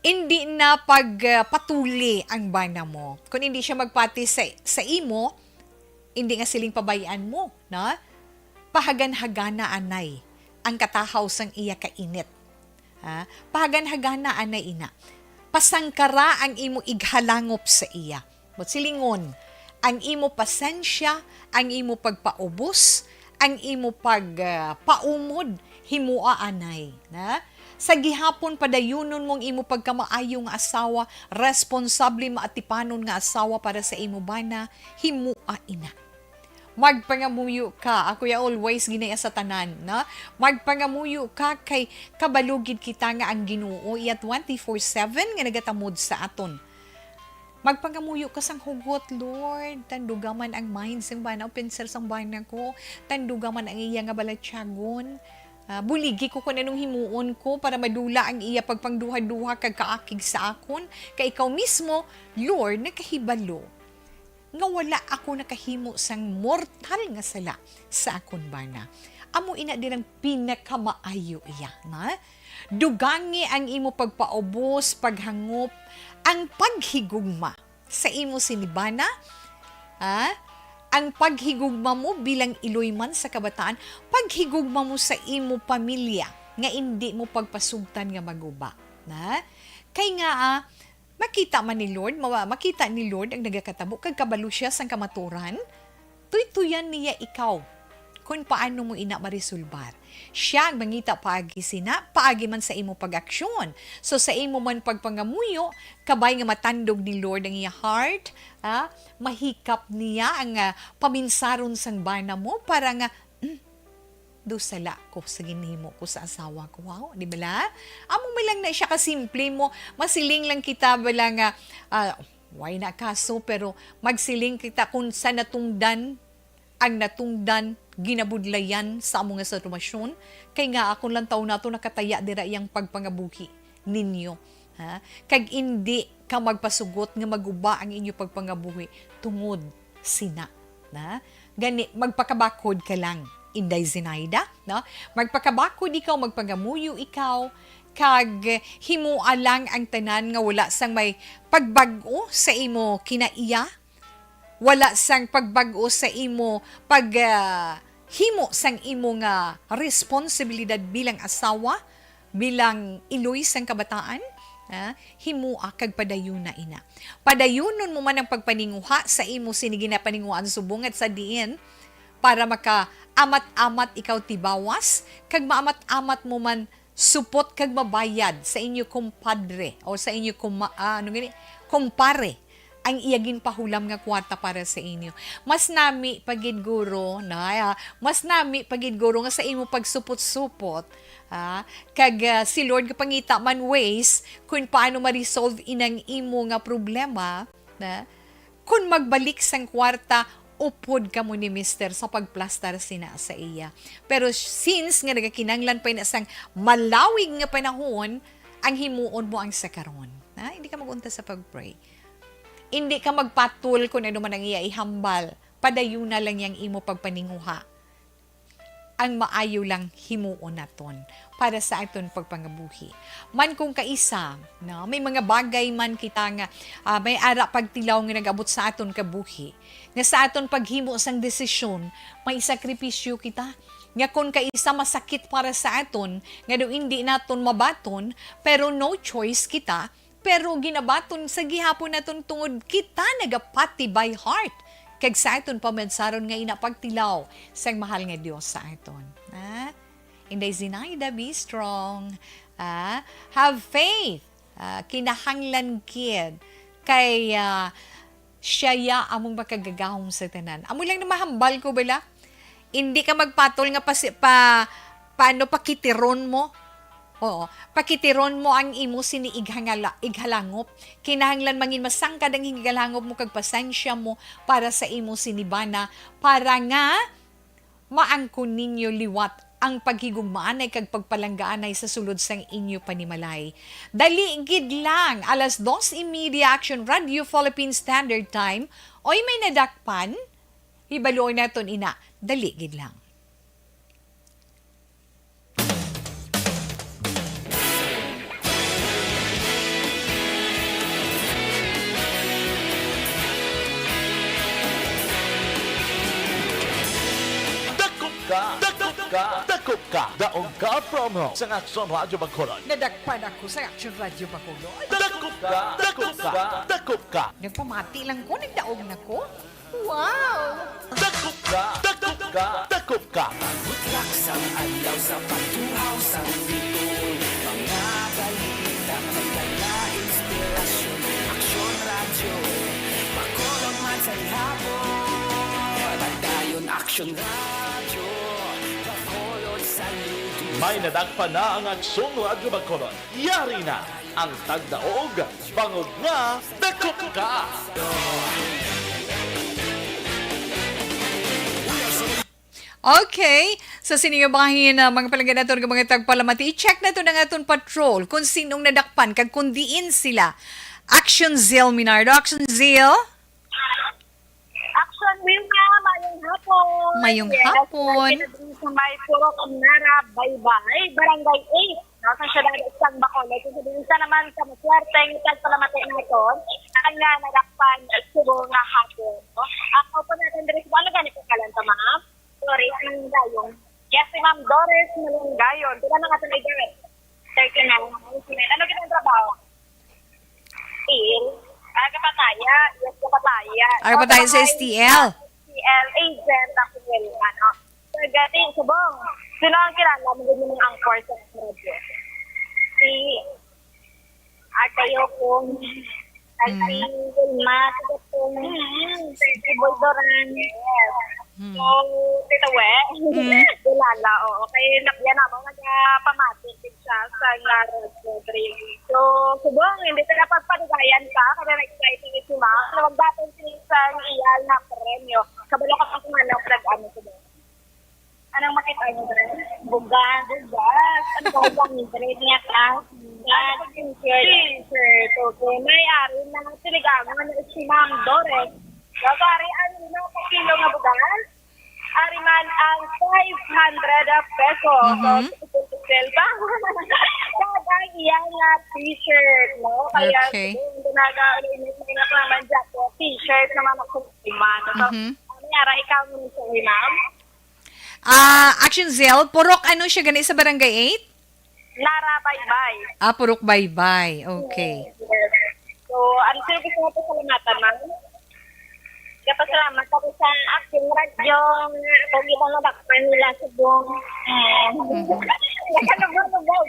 Hindi na pag, ah, patuli ang bana mo. Kung hindi siya magpati sa, sa imo, hindi nga siling pabayaan mo, na? Pahaganhagana anay ang katahaw sang iya kainit. Ha? Pahaganhagana anay ina. Pasangkara ang imo ighalangop sa iya. But silingon, ang imo pasensya, ang imo pagpaubos, ang imo pag, ah, paumod, himoa anay, na? Sa gihapon, padayunon mong imo pagkamaayo nga asawa, responsable, maatipanon nga asawa para sa imo bana, himoa ina. Magpangamuyo ka. Ako ya always ginaya sa tanan, na? Magpangamuyo ka kay kabalo gid kita nga ang Ginoo iya twenty-four seven nga nagatamod sa aton. Magpangamuyo ka sang hugot, Lord. Tanduga man ang mind sang bana o pensar sang bana ko. Tanduga man ang iya nga balatyagon. Ah, buligi ko kung anong himuon ko para madula ang iya pagpangduha-duha kag kaakig sa akon. Kay ikaw mismo, Lord, nakahibalo nga wala ako nakahimo sang mortal nga sala sa akon bana. Amo ina dirang pinakamaayo iya, na? Dugangi ang imo pagpaubos, paghangop, ang paghigugma sa imo sini bana, ha? Ang paghigugma mo bilang iloy man sa kabataan, paghigugma mo sa imo pamilya nga indi mo pagpasugtan nga maguba, na? Kay nga, ah, makita man ni Lord, mawa-, makita ni Lord ang nagakatabo, kag kabalo siya sang kamaturan, tuytuyan niya ikaw kung paano mo ina marisulbar. Siya ang mangita paagi sina, paagi man sa imo pag-aksyon. So, sa imo man pagpangamuyo, kabay nga matandog ni Lord ang iya heart, ah, mahikap niya ang, ah, paminsaron sang bana mo para nga, mm, do sala ko sa ginhimo ko sa asawa ko, wow, di bala? Amo man lang na siya kasimple mo, masiling lang kita bala nga, ah, why na kaso, pero magsiling kita kung sa natungdan, ang natungdan, ginabudlayan sa amo nga sitwasyon, kay nga akon lang taon nato nakataya dira iyang pagpangabuhi ninyo, ha? Kag indi ka magpasugot nga maguba ang inyo pagpangabuhi tungod sina, na? Gani, magpakabakod ka lang, Inday Zinaida, no? Magpakabakod ikaw, magpangamuyo ikaw, kag himoa lang ang tanan nga wala sang may pagbag-o sa imo kinaiya, wala sang pagbag-o sa imo pag, ah, himo sang imo nga responsibilidad bilang asawa, bilang iloy sang kabataan, ah, himoa kag padayuna ina. Padayunon mo man ang pagpaninguha sa imo sini ginapaninguhaan subong at sa diin para makaamat-amat ikaw tibawas kag maamat-amat mo man supot kag mabayad sa inyo kumpadre o sa inyo kuma-, ah, ano gani, kumpare ang iya ginpahulam nga kwarta para sa inyo. Mas nami pa gid, guro, na, ah, mas nami pa gid, guro, nga sa imo pagsupot-supot, ah, kag, ah, si Lord gapangita man ways kung paano ma-resolve inang imo nga problema, na, kun magbalik sang kwarta, upod kamo ni Mister sa pagplastar sina sa iya. Pero since nga nagakinanglan pa ina sang malawig nga panahon, ang himuon mo ang sa karon. Ha? Hindi ka mag-unta sa pag-pray. Hindi ka magpatol kung ano man ang iya ihambal. Padayuna lang yang imo pagpaninguha. Ang maayo lang himuon naton para sa aton pagpangabuhi. Man kung kaisa, no, may mga bagay man kita nga, ah, may ara pagtilaw nga nag-abot sa aton kabuhi, nga sa aton paghimo sang desisyon, may sakripisyo kita. Nga kung kaisa masakit para sa aton, nga daw indi naton mabaton, pero no choice kita, pero ginabaton sa gihapon naton tungod kita nagapati by heart. Kag sa aton pamansaron nga ina pagtilaw sang mahal nga Dios sa aton. Ha? Inday Zinaida, be strong. Ah, have faith. Ah, kinahanglan gid. Kay, ah, siya ya among makagagahom sa tanan. Amo lang na mahambal ko, bala. Hindi ka magpatol nga pasi-, pa, paano, pakitiron mo. Oo, pakitiron mo ang imo sini ighangala-, ighalangop. Kinahanglan mangin masangkad ang ighalangop mo kag pasensya mo para sa imo sini bana, para nga maangkon ninyo liwat ang paghigugmaanay kag pagpalanggaanay sa sulod sang inyo panimalay. Dali gid lang, alas dos y media, Action Radio Philippine Standard Time. Oy, may nadakpan? Hibaluon naton ina. Dali gid lang. Dakop ka, dakop ka, dakop ka. Daog ka promo sa Aksyon Radyo Bacolod. Nadakpan ako sa Aksyon Radyo Bacolod. Dakop ka, dakop ka, dakop ka. Nagpamati lang ko, nagdaog na ko. Wow! Dakop ka, dakop ka, dakop ka. Butlak sang adlaw sa pagtuhaw sang bituon. Mga balita, mga inspirasyon. Aksyon Radyo, Bacolod man sa gihapon. Padayon Aksyon Radyo, Bacolod sa luto. May nadakpan na ang Aksyon Radyo Bacolod. Yari na ang tagdaog, bangod nga dakop ka. Okay. Sa sini nga bahin, ah, mga palangga naton nga mga tagpalamati, i-check naton ang aton patrol kung sinong nadakpan kag kung diin sila. Action Zeal Minardo. Action Zeal? Action Wilma, mayong hapon. Mayong hapon. Yes, sa may Purok Nara, Baybay, Barangay eight, no, sa siyudad sang Bacolod. Kung sa isa naman sa maswerte nga tagpalamati naton, ang nga nadakpan subong nga hapon, no? Ang upo natin diri sa ano gani pangalan ta, ma'am? Sorry, ang dayong. Yes, si Ma'am Doris Malunggayon. Pila na nga sa edad? Thirty-nine. Ano gid ang trabaho? Steel. Ah, kapataya. Yes, kapataya. Ah, kapataya sa S T L. S T L agent ako, ano. Sa gati, subong. Sino ang kilala mo din yung anchor sa radyo? Si Artayo kung Alvin, mm, Wilma, si Gatong, mm, si Boy Doran. Yes. Mm. So, Tita We, mm, kilala, oo. Kay na-, yan ako, nagpamati din siya. ta sa nga Radyo Dre. So, subong, hindi ta napagpadugayan pa, kaya na-excited si ma'am. Na magdating sila sa iya nga premyo. Kabalo ka pa kung ano ang pinag-ano, subong. Anong makita mo, Dre? Bugas. Bugas. Ang bugas ni Dre niya ka. Bugas. T-shirt. T-shirt. Okay. May ari na. Sinigang. Ano si Ma'am Dores? Ang ari ang lima ka kilo nga bugas. Ari man ang five hundred pesos. Mhm. So, sale pa. Kag ang iya nga t-shirt, no? Kaya, okay, siguro, hindi na ga-, ulit na lang man dyan. So, t-shirt naman ako, man. So, mhm, ano, ara, ikaw mo sa ma'am? Ah, Action Zell, purok ano siya gani sa Barangay eight? Nara Baybay. Ah, purok Baybay. Okay. Yes, yes. So, ang service mo po, salamatan, ma'am. Kapasalamat ako sa Action Radio, kung iba nga bakpan nila subong. Eh, mhm, nakalugaw-lugaw.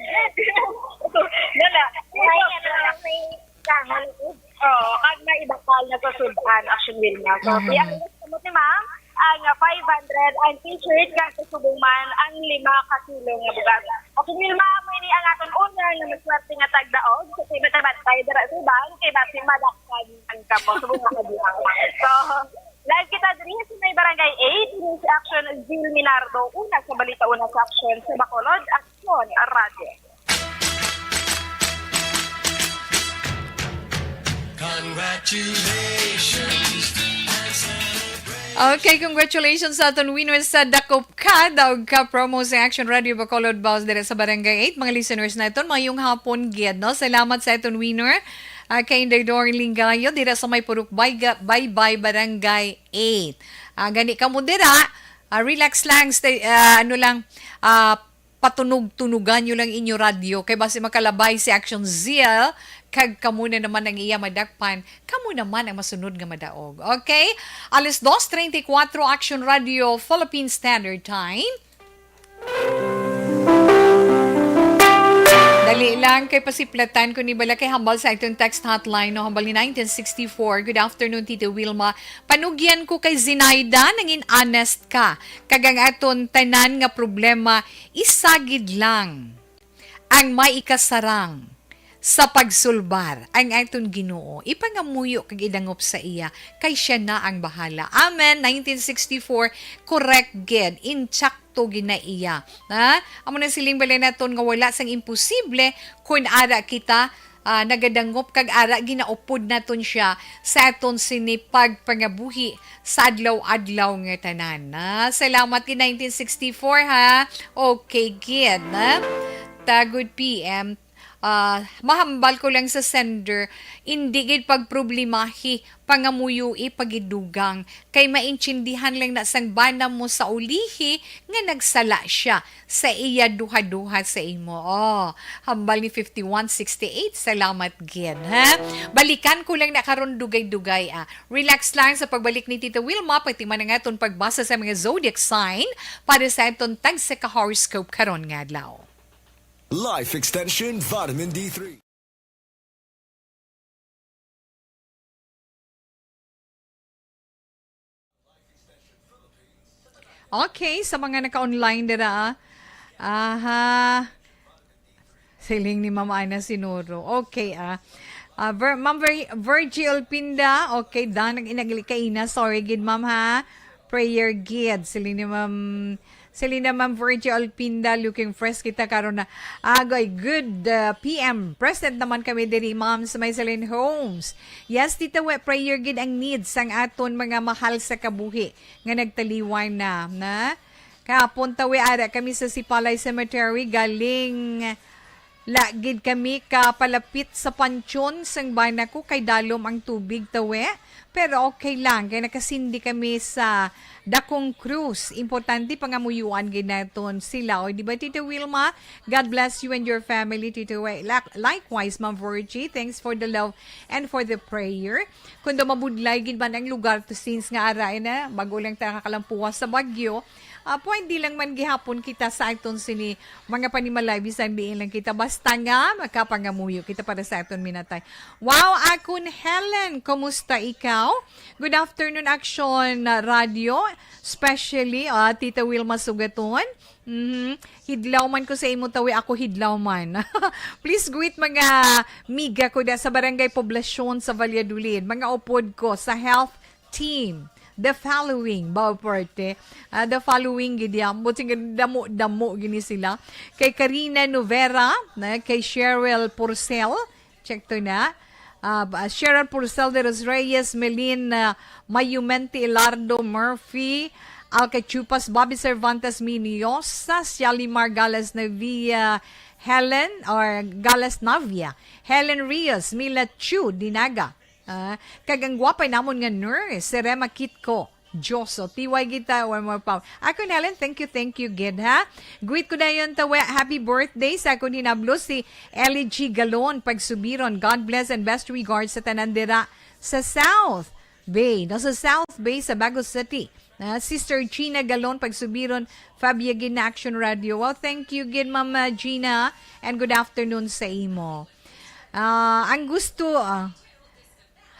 Wala. Ay, ano, may kangon. Oo, kag may ibakal na sa sudan, Action Wilma. So, mhm, kaya ang gusto mo ni ma'am, ang, ah, five hundred ang t-shirt, kag sa subong man, ang lima ka kilo nga bugas. Action Wilma, amo ini ang aton una nga maswerte nga tagdaog. So, kay bantay-bantay dira sa iban, kay basi madakpan ang kamo. Subong nga kabilang. So, live kita diri sa may Barangay eight, ini si Action Zil Minardo, una sa balita, una sa action sa Bacolod, Action Radio. Congratulations and celebrate. Okay, congratulations sa aton winner sa Dakop Ka, Daog Ka promo sa Action Radio Bacolod, Baos, diri sa Barangay eight. Mga listeners naton, mayong hapon gid, no? Salamat sa aton winner, ah, kay Inday Doreen Lingayo, dira sa may Purok Bayga-, Baybay, Barangay eight. Ah, gani kamo dira, ah, relax lang, stay, ah, ano lang, ah, patunog-tunugan nyo lang inyo radyo, kay basi makalabay si Action Zeal, kag kamo na naman ang iya madakpan, kamo naman ang masunod nga madaog. Okay? Alas dos treinta y cuatro, Action Radio, Philippine Standard Time. Dali lang, kay pasiplatan ko ni bala kay hambal sa itong text hotline, no? Hambal ni nineteen sixty-four. Good afternoon, Tito Wilma. Panugyan ko kay Zinaida, nangin honest ka. Kag ang aton tanan nga problema, isa gid lang ang may ikasarang sa pagsulbar, ang aton Ginoo. Ipangamuyo kag idangop sa iya, kay siya na ang bahala. Amen. Nineteen sixty-four, correct gid. Insakto gid na iya. Ha? Amo nang siling balay naton nga wala sang imposible kun ara kita, ah, nagadangop kag ara ginaupod naton siya sa aton sini pagpangabuhi sa adlaw-adlaw nga tanan, ha? Salamat gid, nineteen sixty-four, ha? Okay gid, ha? Tagod P M, ah, mahambal ko lang sa sender, indi gid pagproblemahi, pangamuyoi, pagidugang, kay maintindihan lang na sang bana mo sa ulihi nga nagsala siya sa iya duha-duha sa imo. Oh, hambal ni fifty-one sixty-eight, salamat gid, ha? Balikan ko lang na karon dugay-dugay, ah. Relax lang sa pagbalik ni Tita Wilma, pati man ang aton pagbasa sa mga zodiac sign para sa aton tagsa ka horoscope karon nga adlaw. Life Extension Vitamin D three. Okay, sa mga naka-online dira, ah. Aha. Siling ni Ma'am Ana Sinuro. Okay, ah. Ah, Vir-, Ma'am Vir-, Virgie Olpinda. Okay, dan nag-inagli kaina. Sorry gid, ma'am, ha. Prayer gid. Siling ni Ma'am, siling na Ma'am Virgie Olpinda, looking fresh kita karon na. Agoy, good, ah, P M. Present naman kami diri, ma'am, sa may Celine Homes. Yes, Tita We, prayer gid ang needs sang aton mga mahal sa kabuhi nga nagtaliwan na, na. Kahapon, Tawi, ara kami sa Sipalay Cemetery, galing la gid kami ka palapit sa panteon sang bana ko kay dalom ang tubig, Tawi. Pero okay lang, kay nakasindi kami sa dakong krus. Importante, pangamuyuan gid naton sila. O, di ba, Tita Wilma? God bless you and your family, Tita Wi. Lak-, likewise, Ma'am Virgie, thanks for the love and for the prayer. Kung daw mabudlay gid man ang lugar to, since nga ara na, bago lang ta nakalampuwas sa bagyo, ah, pwede lang man gihapon kita sa aton sini mga panimalay, bisan diin lang kita, basta nga makapangamuyo kita para sa aton minatay. Wow, akon Helen, kumusta ikaw? Good afternoon, Action Radio, especially, ah, Tita Wilma Sugaton. Mhm. Hidlaw man ko sa imo, tawi ako hidlaw man. Please greet mga miga ko da sa Barangay Poblacion sa Valladolid. Mga upod ko sa health team. The following, ba, parte? Ah, the following, gid ya. Buti nga damo-damo gini sila. Kay Karina Novera, na, kay Cheryl Purcell, check to na. Ah, ba, Cheryl Purcell de los Reyes, Melin, ah, Mayumente, Ilardo Murphy, Alcachupas, Bobby Cervantes Miniosa, Shalimar Galas Navia, Helen, or Galas Navia, Helen Rios, Mila Chu Dinaga, ah, kag ang gwapay namon nga nurse, si Rema Kitco Dioso. Tiway kita, one more pound. Akon Helen, thank you, thank you, gid, ha? Greet ko dayon tawi, happy birthday sa akon hinablo, si Ellie G Galon, Pagsubiron. God bless and best regards sa tanan dira sa South Bay, no? Sa South Bay, sa Bago City. Ah, Sister Gina Galon, Pagsubiron, Fabia Gina Action Radio. Well, thank you, gid, Mama Gina, and good afternoon sa imo. Ah, ang gusto, ah,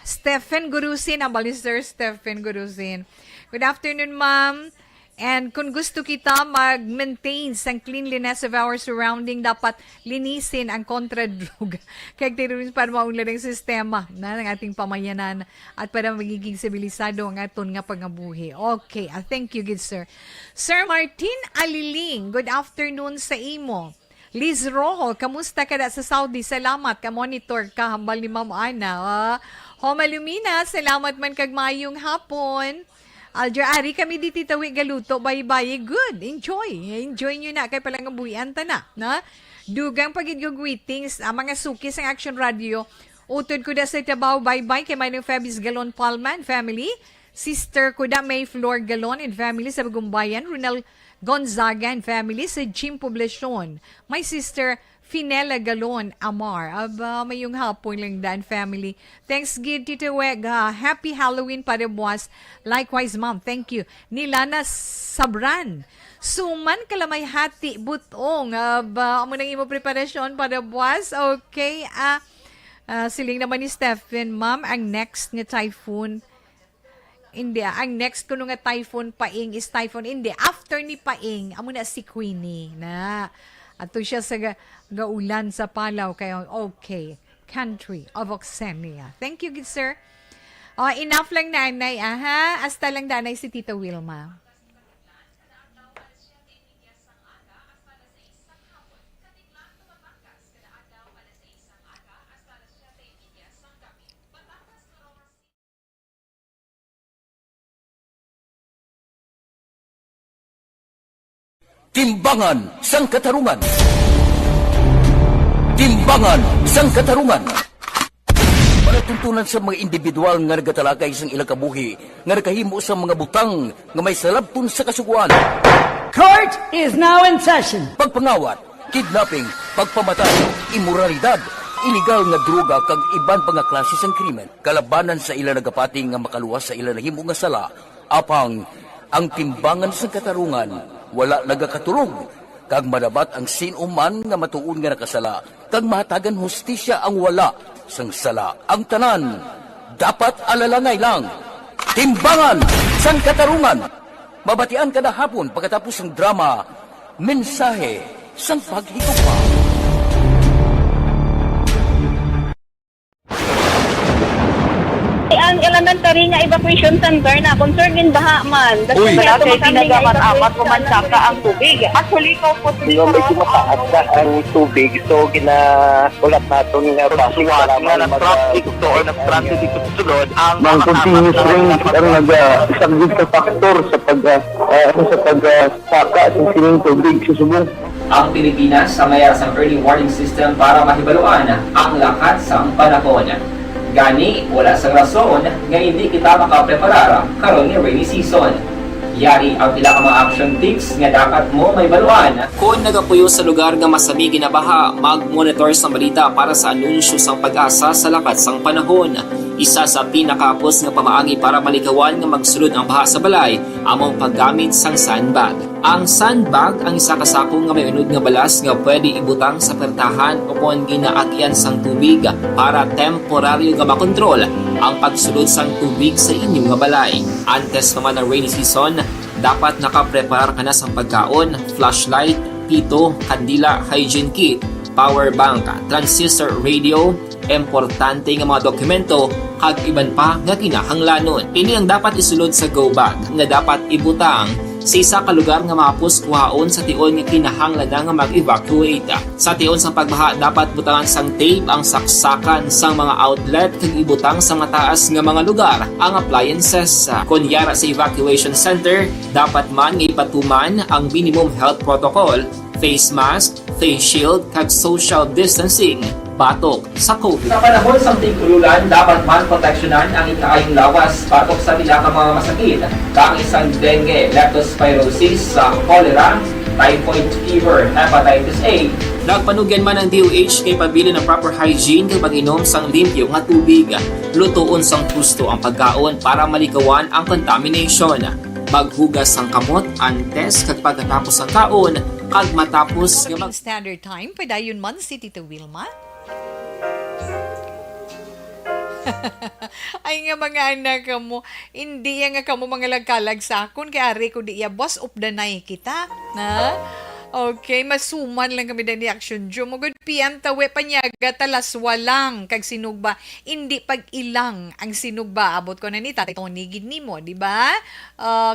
Stephen Gurusin, ang bali, Sir Stephen Gurusin. Good afternoon, ma'am. And kung gusto kita mag-maintain sang cleanliness of our surrounding, dapat linisin ang kontra-droga kag terorismo para maunlad ang sistema na ng ating pamayanan at para magiging sibilisado ang aton nga pangabuhi. Okay, ah, thank you, good sir. Sir Martin Aliling, good afternoon sa imo. Liz Rojo, kamusta ka da sa Saudi? Salamat, ka-monitor ka, hambal ni Ma'am Ana. Ah, Homa Lumina, salamat man kag maayong hapon. Aldra, ari kami di titawi galuto, bayi-bayi. Good, enjoy. Enjoy nyo na, kay palangabuhian ta na, na? Dugang pa gid ko greetings, ah, mga suki sang Action Radio. Utod ko da sa Tabao, bye-bye kay Manong Febis Galon Palma and family. Sister ko da May Flor Galon and family sa Bagumbayan. Ronel Gonzaga and family sa Jim Poblacion. My sister, Finela Galon Amar. Aba, mayong hapon lang da and family. Thanks gid, Tito Weg, ha. Happy Halloween, Padre Buas. Likewise, ma'am. Thank you. Ni Lana Sabran. Suman kalamay hati, butong. Aba, amo nang imo preparasyon, Padre Buas. Okay, ah, ah, siling naman ni Stephen, ma'am, ang next nga typhoon. Hindi, ah, ang next kuno nga typhoon Paing is typhoon. Hindi, after ni Paing, amo na si Queenie na. Ato siya sa ga-, gaulan sa Palaw, kay, okay, country of Oxenia. Thank you, good sir. Oh, enough lang, nanay, aha. Hasta lang, nanay, si Tita Wilma. Timbangan sang Katarungan. Timbangan sang Katarungan. Palatuntunan sa mga individual nga nagatalakay sang ilang kabuhi nga nakahimo sa mga butang nga may salabton sa Kasugoan. Court is now in session. Pagpangawat, kidnapping, pagpamatay, imoralidad, iligal nga droga kag iban pa nga klase sang krimen kalabanan sa ila nagapati nga makaluwas sa ila nahimo nga sala. Apang ang timbangan sang katarungan wala nagakatulog, kag madabat ang sin-o man nga matuod nga nakasala, kag mahatagan hustisya ang wala sang sala. Ang tanan dapat alalangay lang. Timbangan sang Katarungan, mabatian kada hapon pagkatapos sang drama, Mensahe sang Paghigugma. Ang elementary nga evacuation center na concerned in baha man. That's Uy. why Wala nato kay kami nga tinaga man evacuate amat sa pumansaka ang tubig. Actually, ikaw po, Di ba, medyo mataas na ang tubig, so ginaulat naton nga Pagsuwat nga nag-traffic to or nag-transit dito sa sulod, ang Ang mga continuous kamat na rain dapat ang naga-, isa gid sa factor sa pag, ah, ah, sa pag, ah, saka sa sining tubig sa subong. Ang Pilipinas sa mayara sang early warning system para mahibaluan ang lakat sang panahon. Gani, wala sang rason nga indi kita makapreparar karon nga rainy season. Yari ang pila ka mga action tips nga dapat mo mahibaluan. Kon nagapuyo sa lugar nga masami ginabaha, mag-monitor sang balita para sa anunsyo sang PAGASA sa lakat sang panahon. Isa sa pinakahapos nga pamaagi para malikawan nga magsulod ang baha sa balay amo ang paggamit sang sandbag. Ang sandbag ang isa ka sako nga may unod nga balas nga pwede ibutang sa pertahan o kon ginaagyan sang tubig para temporaryo nga makontrol ang pagsulod sang tubig sa inyo nga balay. Antes pa man ang rainy season, Dapat nakapreparar ka na sang pagkaon, flashlight, pito, kandila, hygiene kit, power bank, transistor radio, importante nga mga dokumento, kag iban pa nga kinahanglanon. Ini ang dapat isulod sa go bag nga dapat ibutang sa isa ka lugar nga mahapos kuhaon sa tion nga kinahanglan na nga mag-evacuate. Sa tion sang pagbaha, dapat butangan sang tape ang saksakan sang mga outlet kag ibutang sa mataas nga mga lugar ang appliances. Kon yara sa evacuation center, dapat man nga ipatuman ang minimum health protocol, face mask, face shield, kag social distancing batok sa COVID. Sa panahon sang tig-ululan, dapat man proteksyonan ang ikaayong lawas batok sa pila ka mga masakit, kaangay sang dengue, leptospirosis, sa cholera, typhoid fever, hepatitis A. Nagpanugyan man ang D O H kay pabilin ang proper hygiene kag pag-inom sang limpyo nga tubig. Lutoon sang husto ang pagkaon para malikawan ang contamination. Maghugas sang kamot antes kag pagkatapos sang kaon, kag matapos nga mag- Standard Time, padayon man si Tita Wilma. Ay nga mga anak mo, hindi ya nga kamo mga lagkalag sa akon, kay ari ko di ya, boss, updanay kita, na? Okay, masuman lang kami dani action. Jumugod P M tawe panyaga talaswa lang kag sinugba, hindi pag-ilang ang sinugba. Abot ko na ni Tatay Tony gid nimo, di ba?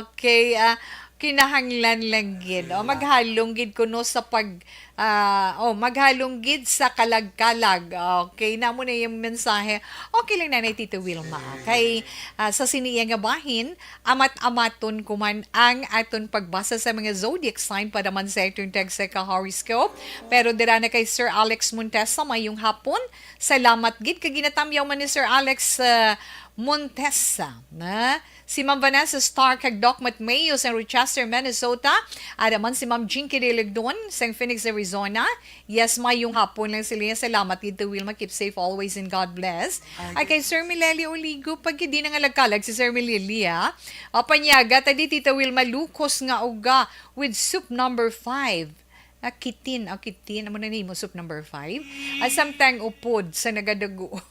Okay, ah, kinahanglan lang gid. O, maghalong gid kuno sa pag, ah, oh, maghalong gid sa kalag-kalag. Okay, namo na yung mensahe. Okay lang, Nanay Tito Wilma. Kay, ah, sa sini iya nga bahin, amat-amaton ko man ang aton pagbasa sa mga zodiac sign para man sa aton tagsa ka horoscope. Pero dira na kay Sir Alex Montesa, mayong hapon. Salamat gid kay ginatamyaw man ni Sir Alex, ah, Montesa, na si Ma'am Vanessa Stark kag Doc Matt Mayo sa Rochester, Minnesota. Ada man si Ma'am Jinky Diligdon sa Phoenix, Arizona. Yes, mayong hapon lang sila. Salamat gid to Wilma. Keep safe always and God bless. Ay, kay Sir Mileli Oligo, pag hindi na nga lagkalag si Sir Mileli, ah. O, panyaga, tadi Tita Wilma, lukos nga uga with soup number five. Ah, kitin, ah, kitin. Amo na nimo, soup number five. At samtang upod sa nagadaguob.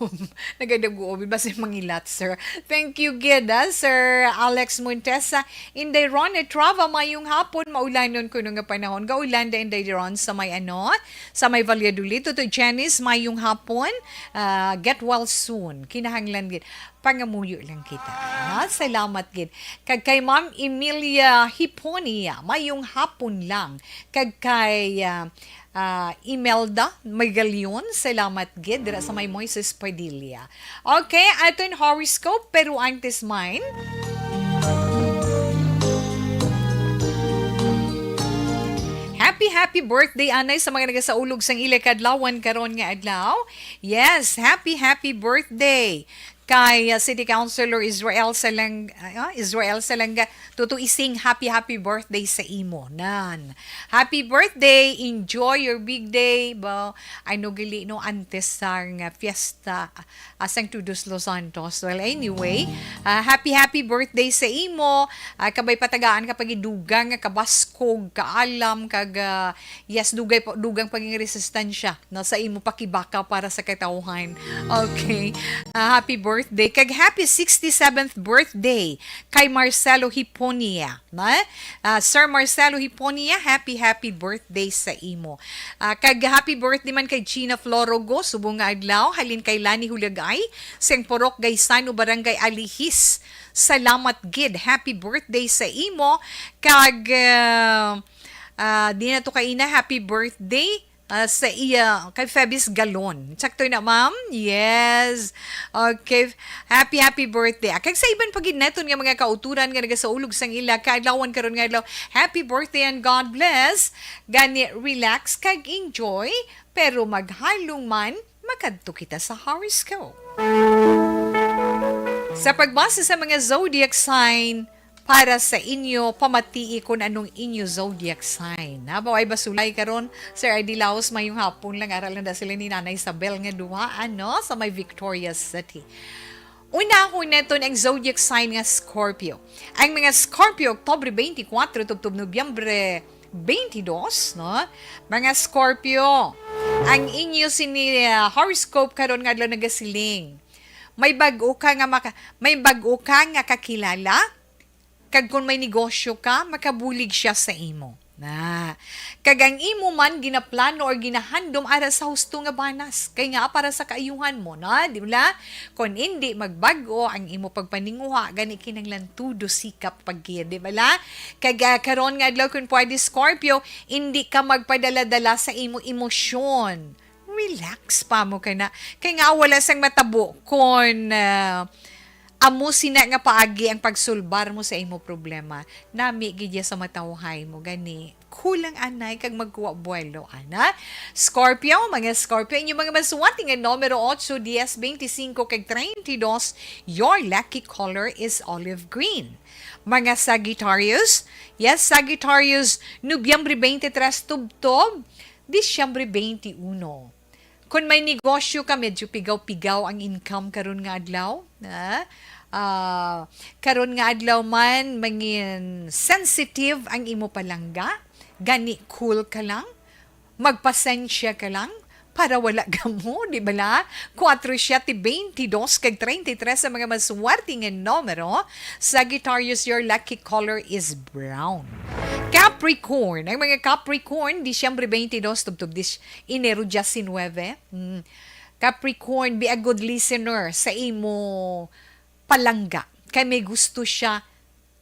Nagadaguob, iba si mangilat, sir. Thank you, gid, ah, Sir Alex Montesa. Inday Ron Etrava, mayong hapon. Maulanon kuno nga panahon. Gaulanda, Inday Ron, sa may ano, sa may Valladolid. Tutoy Janice, mayong hapon. Ah, get well soon. Kinahanglan gid. Pangamuyo lang kita. Ha? Salamat gid. Kag kay Ma'am Emilia Hiponia, mayong hapon lang. Kag kay, ah, ah, Imelda Magalion, salamat gid. Dira sa may Moises Padilla. Okay, aton horoscope, pero antes man, happy, happy birthday, anay, sa mga nagasaulog sang ila kadlawan karon nga adlaw. Yes, happy, happy birthday kay, uh, City Councilor Israel Salang-, ah, Israel Salanga. Tuto, ising happy, happy birthday sa imo. Nan. Happy birthday, enjoy your big day. Ba, ano gali, no, antes sang, uh, fiesta, ah, sang Todos los Santos. Well, anyway, ah, happy, happy birthday sa imo. Ah, kabay patagaan ka pagidugang nga kabaskog, kaalam, kag, ah, yes, dugay pa, dugang paging resistensya, no, sa imo pakibaka para sa katawhan. Okay. Ah, happy birthday. Kag happy sixty-seventh birthday kay Marcelo Hiponia. Na? Ah, Sir Marcelo Hiponia, happy, happy birthday sa imo. Ah, kag happy birthday man kay Gina Florogo, subong nga adlaw, halin kay Lani Hulagay, sang Purok Gaisano, Barangay Alihis. Salamat gid. Happy birthday sa imo. Kag, ah, ah, di na to kaina, happy birthday. Ah, sa iya, kay Febis Galon. Sakto na, ma'am? Yes. Okay. Happy, happy birthday. Ah, kag sa iban pa gid naton nga mga kauturan nga nagasaulog sang ila kaadlawan karon nga adlaw, happy birthday and God bless. Gani, relax kag enjoy, pero maghalong man, makadto kita sa horoscope. Sa pagbasa sa mga zodiac sign, para sa inyo, pamatii kon anong inyo zodiac sign. Nabaw ay basulay karon, Sir Ardy Laos, mayong hapon lang, aral na sila ni Nanay Isabel nga duha, ano, sa may Victorias City. Unahon naton ang zodiac sign nga Scorpio. Ang mga Scorpio, Oktubre twenty-four, tubtob Nobyembre twenty-two, no? Mga Scorpio, ang inyo sini, ah, horoscope karon nga adlaw nagasiling. May bag-o ka nga maka-, may bag-o ka nga kakilala, Kag kung may negosyo ka, makabulig siya sa imo. Na. Kag ang imo man ginaplano or ginahandom ara sa husto nga banas. Kay nga para sa kaayuhan mo, na, di ba? Kung hindi magbag-o ang imo pagpaninguha, gani kinahanglan todo sikap pagkir, di ba? Kag, ah, karon nga adlaw, kung pwede, Scorpio, hindi ka magpadala-dala sa imo emosyon. Relax pa mo ka na. Kay nga wala sang matabo kon, ah, amo sina nga paagi ang pagsulbar mo sa imo problema. Nami gid ya sa matawhay mo gani. Kulang anay kag magkuha buwelo, ana. Scorpio, mga Scorpio, inyong mga maswerte nga numero otso, diyes, bente singko, kag treinta y dos, your lucky color is olive green. Mga Sagittarius, yes, Sagittarius, Nobyembre twenty-three tubtob, Disyembre twenty-uno. Kung may negosyo ka, medyo pigaw-pigaw ang income karon nga adlaw, ha? Ah, karon nga adlaw man, mangin sensitive ang imo palangga. Gani, cool ka lang. Magpasensya ka lang para wala ka mo, di ba la? Kuwatro siyete, bente dos, kag treinta y tres ang mga maswerte nga numero. Sagittarius, your lucky color is brown. Capricorn, ang mga Capricorn, Disyembre twenty-two, tubtob dis-, Enero diecinueve. Mm. Capricorn, be a good listener sa imo palangga. Kay may gusto siya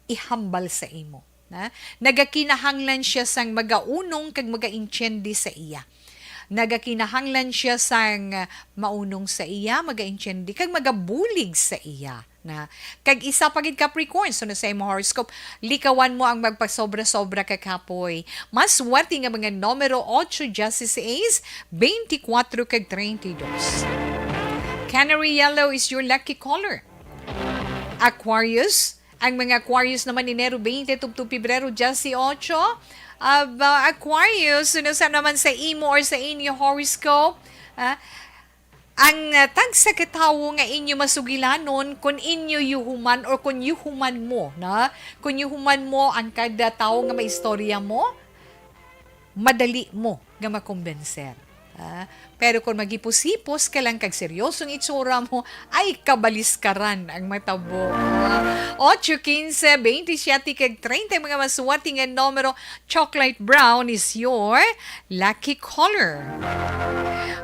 ihambal sa imo. Na? Nagakinahanglan siya sang magaunong kag magaintiende sa iya. Nagakinahanglan siya sang, ah, maunong sa iya, magaintiende, kag magabulig sa iya. Na, kag isa pa gid, Capricorn, sunod sa imo horoscope, likawan mo ang magpasobra-sobra ka kapoy. Mas swerte nga mga numero otso, dieciséis, bente kuwatro, kag treinta y dos. Canary yellow is your lucky color. Aquarius, ang mga Aquarius naman, Enero twenty tubtob Pebrero dieciocho. Aba, Aquarius, sino sa naman sa imo or sa inyo horoscope? Ah, ang, ah, tagsa ka tawo nga inyo masugilanon, kun inyo yuhuman or kun yuhuman mo, na? Kun yuhuman mo ang kada tawo nga maistorya mo, madali mo nga makumbenser. Ah, pero kung maghipos-hipos ka lang kag seryosong itsura mo, ay kabaliskaran ang matabo. Ah, otso, quince, bente siyete, kag treinta, mga maswerte nga numero, chocolate brown is your lucky color.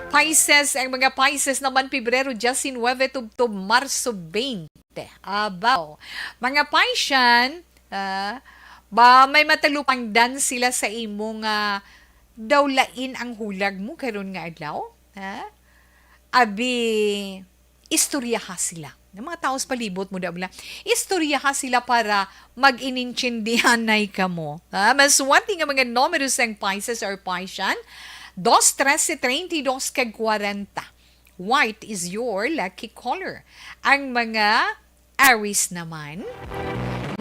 Pisces, ang mga Pisces naman, Pebrero diecinueve tubtob Marso twenty. Abaw. Mga Piscean, ah, ba may matalupangdan sila sa imo nga daw lain ang hulag mo karon nga adlaw? Ha? Abi, istoryaha sila. Ang mga tao sa palibot mo, daw la, istoryaha sila para mag-inintindihanay kamo. Ha? Maswerte nga mga numero sang Pisces or Piscean, dos, trese, treinta y dos, kag kwarenta. White is your lucky color. Ang mga Aries naman,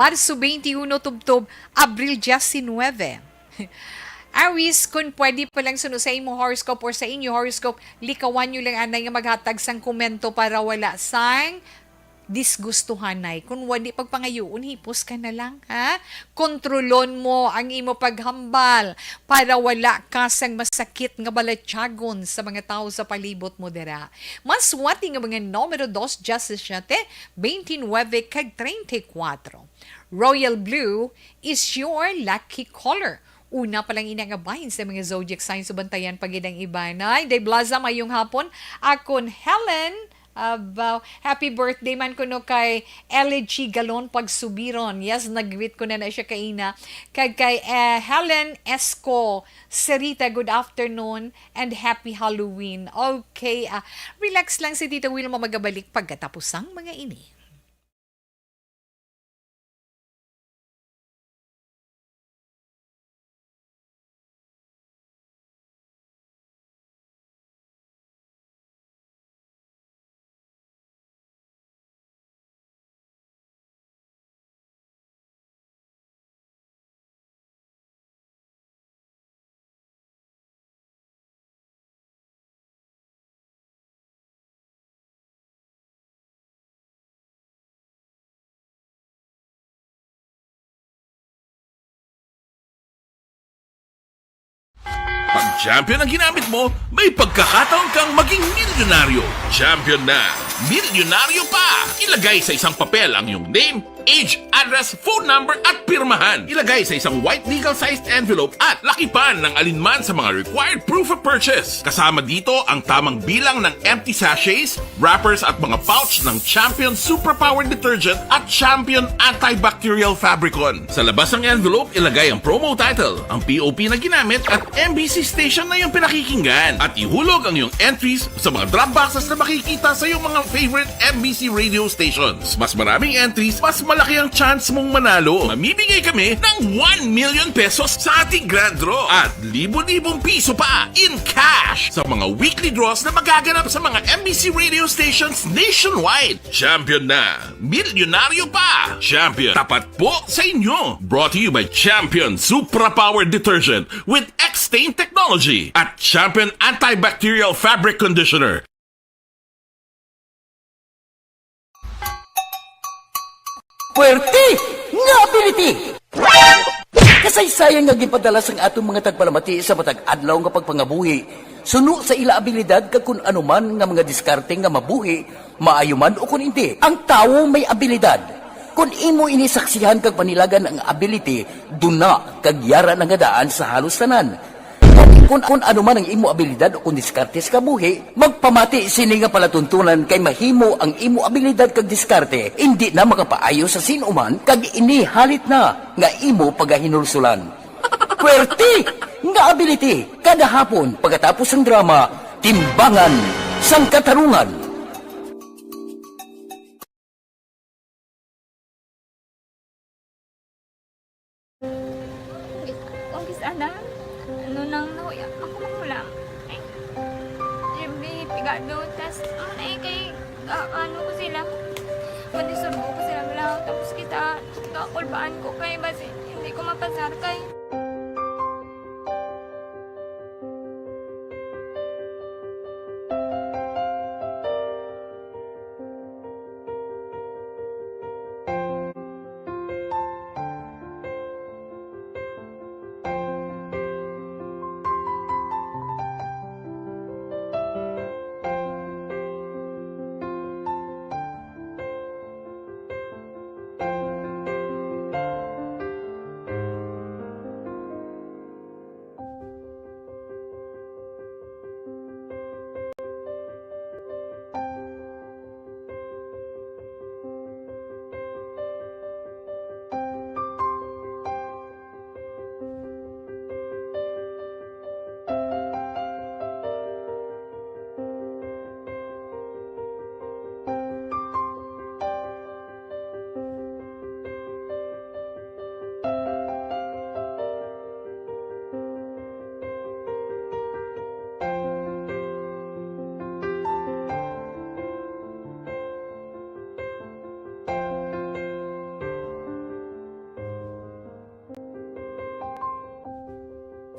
Marso twenty-one tubtob Abril diecinueve. Aries, kung pwede pa lang suno sa imo horoscope or sa inyo horoscope, likawan nyo lang anay nga maghatag sang komento para wala sang disgustuhanay. Kung wala, pagpangayuon, hipos ka na lang, ha? Kontrolon mo ang imo paghambal para wala ka sang masakit nga balatyagon sa mga tawo sa palibot mo dira. Mas swerte nga mga numero dos, diecisiete, veintinueve, kag treinta y cuatro. Royal blue is your lucky color. Una pa lang ina nga bahin sa mga zodiac signs, so bantayan pa gid ang iban. Ay, Day Blaza, mayong hapon. Akon Helen, abaw, happy birthday man kuno kay L G Galon Pagsubiron. Yes, nag-greet ko na na siya kaina. Kag kay, eh, Helen Esco Serita, good afternoon and happy Halloween. Okay, ah, relax lang si Tita Wilma, magabalik pagkatapos sang mga ini. Pag champion ang ginamit mo, may pagkakataon kang maging milyonaryo. Champion na, milyonaryo pa! Ilagay sa isang papel ang iyong name, age, address, phone number, at pirmahan. Ilagay sa isang white legal-sized envelope at lakipan ng alinman sa mga required proof of purchase. Kasama dito ang tamang bilang ng empty sachets, wrappers, at mga pouch ng Champion Superpower Detergent at Champion Antibacterial Fabricon. Sa labas ng envelope, ilagay ang promo title, ang P O P na ginamit, at M B C station na iyong pinakikinggan. At ihulog ang iyong entries sa mga drop boxes na makikita sa iyong mga favorite M B C radio stations. Mas maraming entries, mas malaki ang chance mong manalo. Mamimigay kami ng one million pesos sa ating grand draw at libo-libong piso pa in cash sa mga weekly draws na magaganap sa mga M B C radio stations nationwide. Champion na! Milyonaryo pa! Champion, tapat po sa inyo! Brought to you by Champion Supra Power Detergent with X-Stain Technology at Champion Antibacterial Fabric Conditioner. Puwerte nga ability! Kasaysayan nga ginpadala sang aton mga tagpalamati sa matag adlaw nga pagpangabuhi, suno sa ila abilidad kag kun ano man nga mga diskarte nga mabuhi, maayo man o kun indi. Ang tawo may abilidad. Kun imo ini saksihan kag panilagan ang ability, duna kag yara na nga daan sa halos tanan. Kun, kun ano man ang imo abilidad o kun diskarte sa kabuhi, magpamati sini nga palatuntunan kay mahimo ang imo abilidad kag diskarte indi na makapaayo sa sin-o man kag ini halit na nga imo pagahinulsulan. Puwerte nga ability kada hapon pagkatapos sang drama, Timbangan sang Katarungan. Kung kis-, kung kis-, ana, ano nang nahuya, ako manghulam. Ay, yung may pigado, tas, ano na eh, kay, ah, ano ko sila, mandisurbo ko sila, bala, tapos kita, kakulbaan ko kay, basi, hindi ko mapasar kay.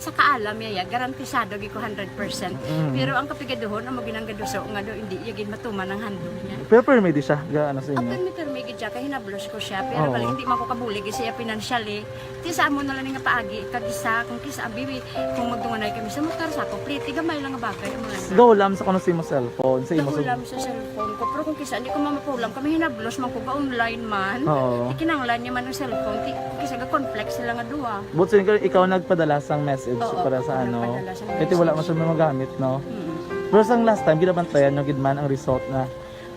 Sa kaalam niya, ya, garantisado gid ko hundred percent. Mm. Pero ang kapigaduhon, amo ginanggaduso nga daw hindi iya gid matuman ang handog niya. Pero permi di siya, ga, ano sa inyo? Permi, permi gid siya, kay hinablos ko siya. Pero Oo. bali, hindi man ko kabulig siya financially. Ti sa amo na lang nga paagi, kag isa, kung kisa, abi, kung magdunganay kami sa motor, sa ako, pliti, gamay lang nga bagay, amo lang. Gahulam sa kuno sa imo cellphone, sa imo Gahulam sa cellphone ko, pero kung kisa, hindi ko mamapulam, kami hinablos man ko, ga-online man. Oo. Ti kinahanglan niya man ang cellphone, ti, kung kisa, ga-conflict sila nga duha. But sin-, ikaw nagpadala sang message Oo, para sa ako ano? nagpadala sang Kaya ti wala man message. siya magamit, no? Mm. Pero sang last time, ginabantayan nyo gid man ang result na.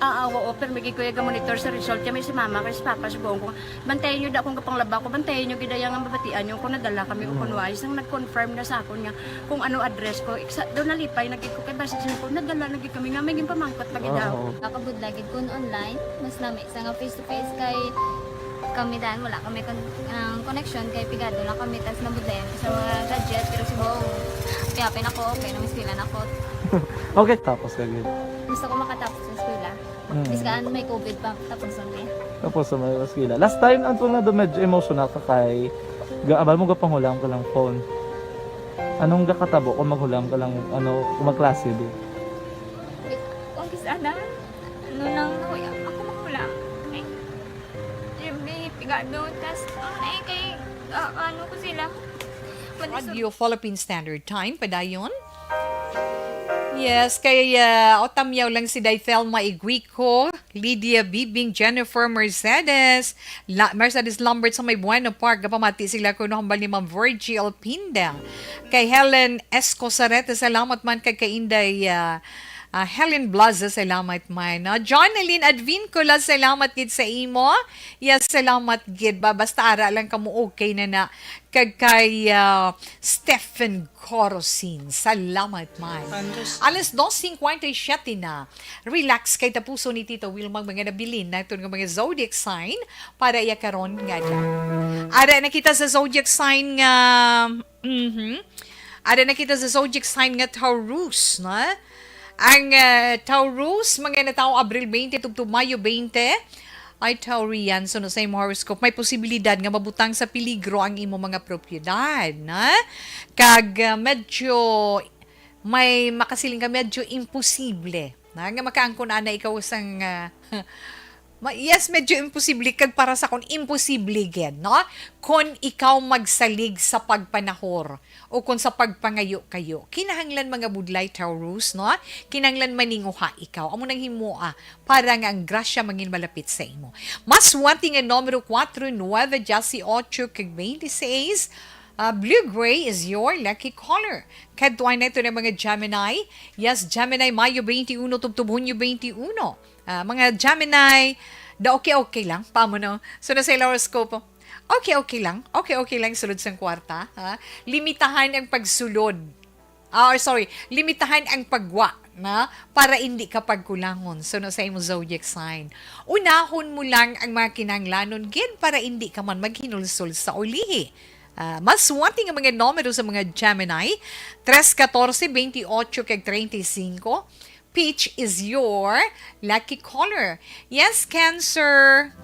Ah, ah, oo, pero may gid ko yung monitor sa result. Kaya may si mama, kay si papa, subukan ko. Bantayan nyo da kung kapanglaba ko, bantayan nyo gid ang mabatian nyo kung nadala kami o Mm. kung wais. Nang nag-confirm na sa akon nga kung ano address ko, iksa, doon nalipay na gid ko kay basta siya ko, nadala na gid kami nga may ginpamangkot pa gid Oo. ako. Nakabudla gid kun online, mas lami sa nga face to face kay kami dan wala kami kon-, ang connection kay pigado lang kami tas nabudlayan ko sa mga gadget pero si Bong, piyapin ako, okay na, mas pila na ako. Okay, tapos ka gid. Gusto ko makatapos sa eskwela. Mm. Bisan may covid pa, tapos ang eh. Tapos sa may eskwela. Last time, ang tunga do medyo emotional ka kay gaabal mo gapanghulam ka lang phone. Anong gakatabo kung maghulam ka lang, ano, kung magklase, di? Kung kis-, ana, ano nang nahuya, ako manghulam. Ay, yung may pigado, tas, ano na eh, kay, ah, ano ko sila. Radio Philippine Standard Time, padayon. Yes, kay, ah, o, tamyaw lang si Day Thelma Iguico, Lydia Bibing, Jennifer Mercedes, La-, Mercedes Lambert sa may Bueno Park, gapamati sila kuno hambal ni Ma'am Virgie Alpinda. Kay Helen Escosarete, salamat man kay Kainday, ah, ah, Helen Blaza, salamat man. No? Jonalyn Advincula, salamat gid sa imo. Yes, salamat gid ba. Basta ara lang kamo, okay na na. Kag kay, ah, Stephen Corosin, salamat man. Understood. Alas dos cincuenta y siete na. Relax kay tapuson ni Tita Wilma ang mga nabilin naton nga mga zodiac sign para iya karon nga adlaw. Ara na kita sa zodiac sign nga, mhm. Ara na kita sa zodiac sign nga Taurus, na? Ang, ah, Taurus, mga natawo Abril twenty tubtob Mayo twenty. Ay, Taurian, suno sa imo horoscope, may posibilidad nga mabutang sa peligro ang imo mga propiedad, na? Kag, ah, medyo may makasiling ka, medyo imposible, na? Nga makaangkon ana ikaw sang, ah, ma-, yes, medyo imposible kag para sa kon imposible gid, no? Kon ikaw magsalig sa pagpanahor o kon sa pagpangayo-kayo. Kinahanglan mga budlay, Taurus, no? Kinahanglan maninguha ikaw. Amo nang himoa para nga ang grasya mangin malapit sa imo. Mas swerte nga numero kuwatro, nuebe, diyesyocho, kag twenty-six. Ah, blue gray is your lucky color. Kadtuan na ito ng mga Gemini. Yes, Gemini, Mayo twenty-uno, tubtob Hunyo twenty-uno. Ah, mga Gemini, da okay-okay lang. Pamo, no? So, na sa ila horoscope, okay-okay lang. Okay-okay lang sulod sang kwarta, ha? Limitahan ang pagsulod. Ah, or sorry, limitahan ang pagwa, na, para hindi ka pagkulangon. So, na sa imo zodiac sign. Unahon mo lang ang mga kinahanglanon gid para hindi ka man maghinulsol sa ulihi. Ah, mas swerte nga mga numero sa mga Gemini, tres, katorse, twenty-ocho, kag treinta y cinco. Peach is your lucky color. Yes, Cancer.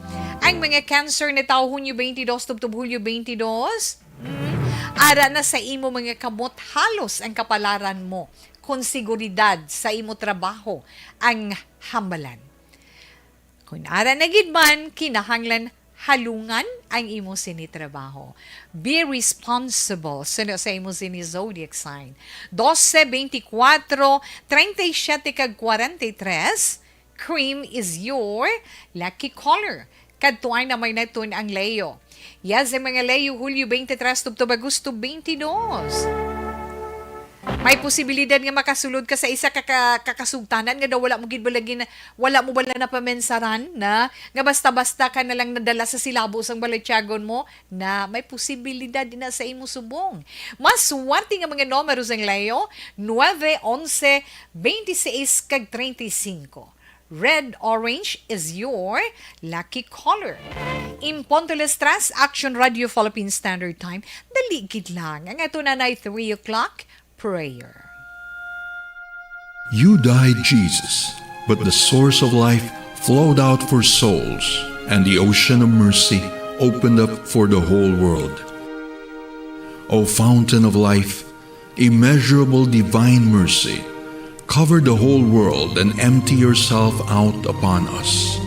Ang mga Cancer na tao Hunyo twenty-dos tubtob Hulyo twenty-dos. Mm. Ara na sa imo mga kamot halos ang kapalaran mo, kon seguridad sa imo trabaho ang hambalan. Kon ara na gid man, kinahanglan halungan ang imo sini trabaho. Be responsible suno sa imo sini zodiac sign. Dose, beintikwatro, treinta y siete, kag kwarenta y tres, cream is your lucky color. Kadtuan na may natun ang Leo. Yes, ang mga Leo, Hulyo twenty-three tubtob Agosto twenty-two. May posibilidad nga makasulod ka sa isa ka, ka, ka kasugtanan nga daw wala mo gid bala gin-, wala mo bala napamensaran na, nga basta-basta ka na lang nadala sa silabo sang balatyagon mo, na may posibilidad na sa imo subong. Mas swerte nga mga numero sang Leo, nuebe, onse, twenty-six, kag treinta y cinco. Red, orange is your lucky color. In Pontoles Trust, Action Radio Philippine Standard Time, dali gid lang. Ang ato na na three o'clock prayer. You died, Jesus, but the source of life flowed out for souls, and the ocean of mercy opened up for the whole world. O fountain of life, immeasurable divine mercy, cover the whole world and empty yourself out upon us.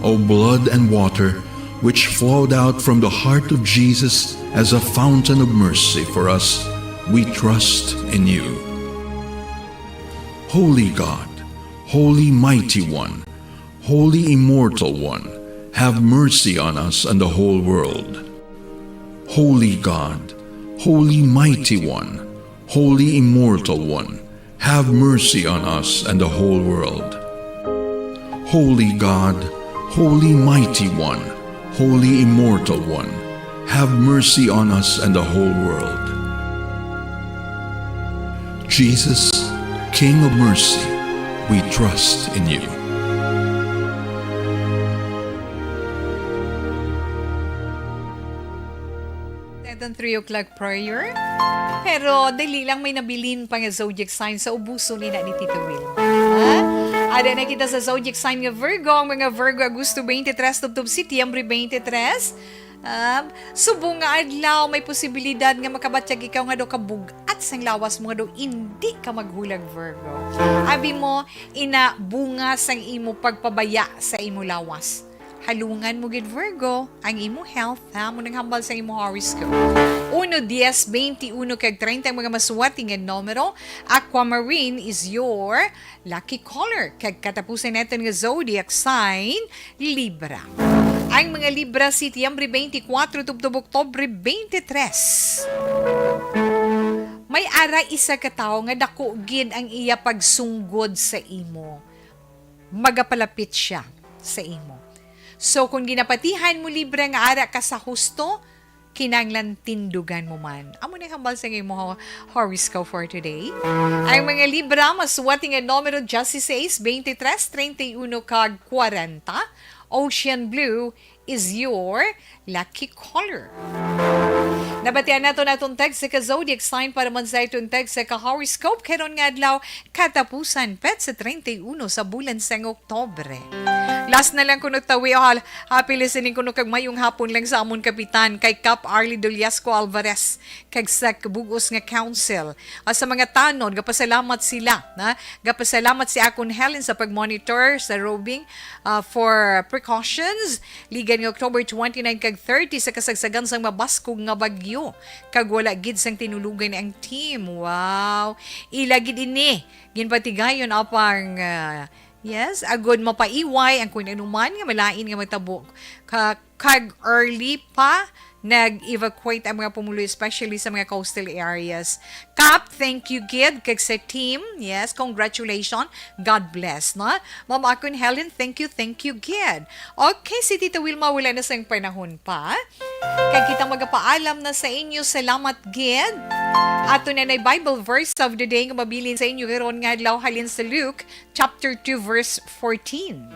O blood and water, which flowed out from the heart of Jesus as a fountain of mercy for us, we trust in you. Holy God, Holy Mighty One, Holy Immortal One, have mercy on us and the whole world. Holy God, Holy Mighty One, Holy Immortal One, have mercy on us and the whole world. Holy God, Holy Mighty One, Holy Immortal One, have mercy on us and the whole world. Jesus, King of mercy, we trust in you. At ang three o'clock prayer. Pero dali lang, may nabilin pa nga zodiac sign sa ubuson ni na ni Tito Will. Ha? Ada na kita sa zodiac sign nga Virgo. Ang mga Virgo, Agosto twenty-three tubtob Setyembre twenty-three. Ah, subong nga adlaw, may posibilidad nga makabatyag ikaw nga daw kabug-at sang lawas mo nga daw indi ka maghulag, Virgo. Abi mo, ina bunga sang imo pagpabaya sa imo lawas. Halungan mo gid, Virgo, ang imo health, ha? Mo nang hambal sa imo horoscope. Uno, dies, twenty-uno, kag treinta ang mga masuwati nga numero. Aquamarine is your lucky color. Kag katapusan naton nga zodiac sign, Libra. Ang mga Libra, Setyembre twenty-four tubtob Oktubre twenty-three. May ara isa ka tawo nga dako gid ang iya pagsunggod sa imo. Magapalapit siya sa imo. So, kung ginapatihan mo, Libra, nga ara ka sa husto, kinahanglan tindugan mo man. Amo ni hambal sa imo ho-, horoscope for today. Ang mga Libra, masuwati nga numero dieciséis, veintitrés, treinta y uno, kag kwarenta. Ocean blue is your lucky color. Nabatian nato natong tag sa ka zodiac sign para man sa itong tag sa ka horoscope karon nga adlaw, katapusan petsa treinta y uno sa bulan sang Oktubre. Last na lang kuno tawi, oh, hal-, happy listening kuno kag mayong hapon lang sa amon kapitan kay Kap Arlie Doliasco Alvarez kag sa bug-os nga council. Ah, sa mga tanod, gapasalamat sila, na? Gapasalamat si Akon Helen sa pag-monitor sa roving, ah, for precautions. Ligan nga October twenty-nine kag thirty sa kasagsagan sang mabaskog nga bagyo kag wala gid sang tinulugan ang team. Wow! Ila gid ini ginpatigayon apang, ah, yes, agod mapaiway ang kung ano man nga malain nga matabo ka, kag early pa nag-evacuate ang mga pumuloy, especially sa mga coastal areas. Kap, thank you gid kag sa team. Yes, congratulations. God bless, no? Ma'am Akon Helen, thank you, thank you gid. Okay, si Tita Wilma, wala na sang panahon pa. Kag kita magapaalam na sa inyo. Salamat gid. Ato na nay Bible verse of the day nga mabilin sa inyo karon nga adlaw halin sa Luke chapter two, verse fourteen.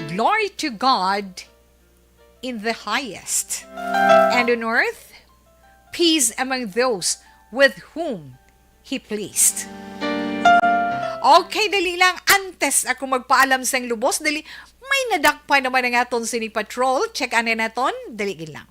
Glory to God in the highest, and on earth, peace among those with whom He pleased. Okay, dali lang. Antes ako magpaalam sang lubos, dali, may nadakpan naman ang aton sini patrol. Check-an naton. Dali gid lang.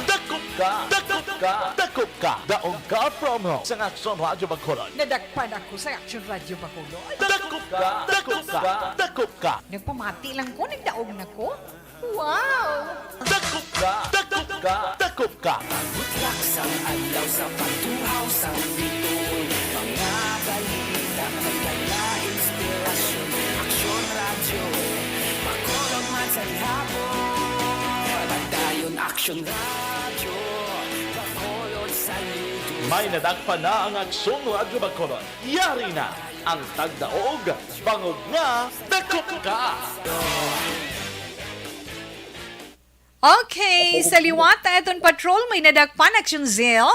Dakop ka! Dakop ka! Dakop ka! Daog ka promo sa Aksyon Radyo Bacolod. Nadakpan ako sa Aksyon Radyo Bacolod. Dakop ka! Dakop ka! Dakop ka! Nagpamati lang ko, nagdaog na ko. Wow! Dakop ka! Dakop ka! Dakop ka! Pagbutlak sang adlaw sa pagtuhaw sang bituon, mga balita, pagdala, inspirasyon, Aksyon Radyo, Bacolod man sa gihapon. Padayon Aksyon Radyo, Bacolod sa luto. May nadakpan na ang Aksyon Radyo Bacolod. Yari na ang tagdaog, bangod nga dakop ka! Okay, sa liwat ang aton patrol, may nadakpan, Action Zil.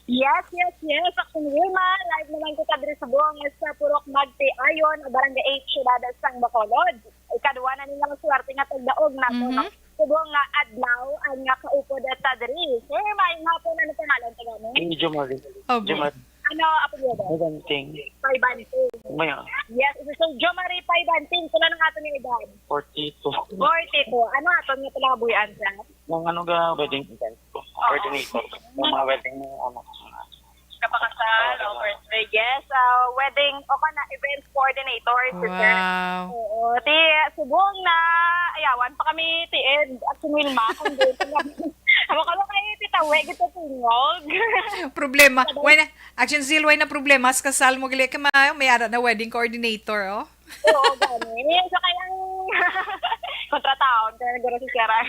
Yes, yes, yes. Ako si Wilma. Live naman kita diri sa buong sa Purok Magtiayon, Barangay eight, Siyudad sang Bacolod. Ikaduha na nila ang swerte nga tagdaog nato, no? Mhm. Subong nga adlaw ang nga kaupod at ta diri. Sir, may hapon, ano pangalan ta gani? Si Jomari. Opo. Jomari. Ano apelyido? Paibanting. Paibanting. Maya. Yes, so Jomari Paibanting, pila na ang aton nga edad? Forty-two. Forty-two. Ano aton nga palabuyan, sir? Ang ano ga wedding event ko. Oo. Coordinator. Yung mga wedding ng ano. Kapakasal, o birthday. Yes, ah, wedding, o kana, event coordinator, si sir. Wow. Oo. Ti, subong na, ayawan pa kami, ti Ed, at si Wilma, kung di sila. Ako ka ba kayo, titawi, gito tingog. Problema. Why na, Action Zeal, why na problema? Sa kasal mo, gali ka ma-, may ara na wedding coordinator, oh. Oo, gani. So, kayang kontrataon, kaya nagkaroon si Sarah.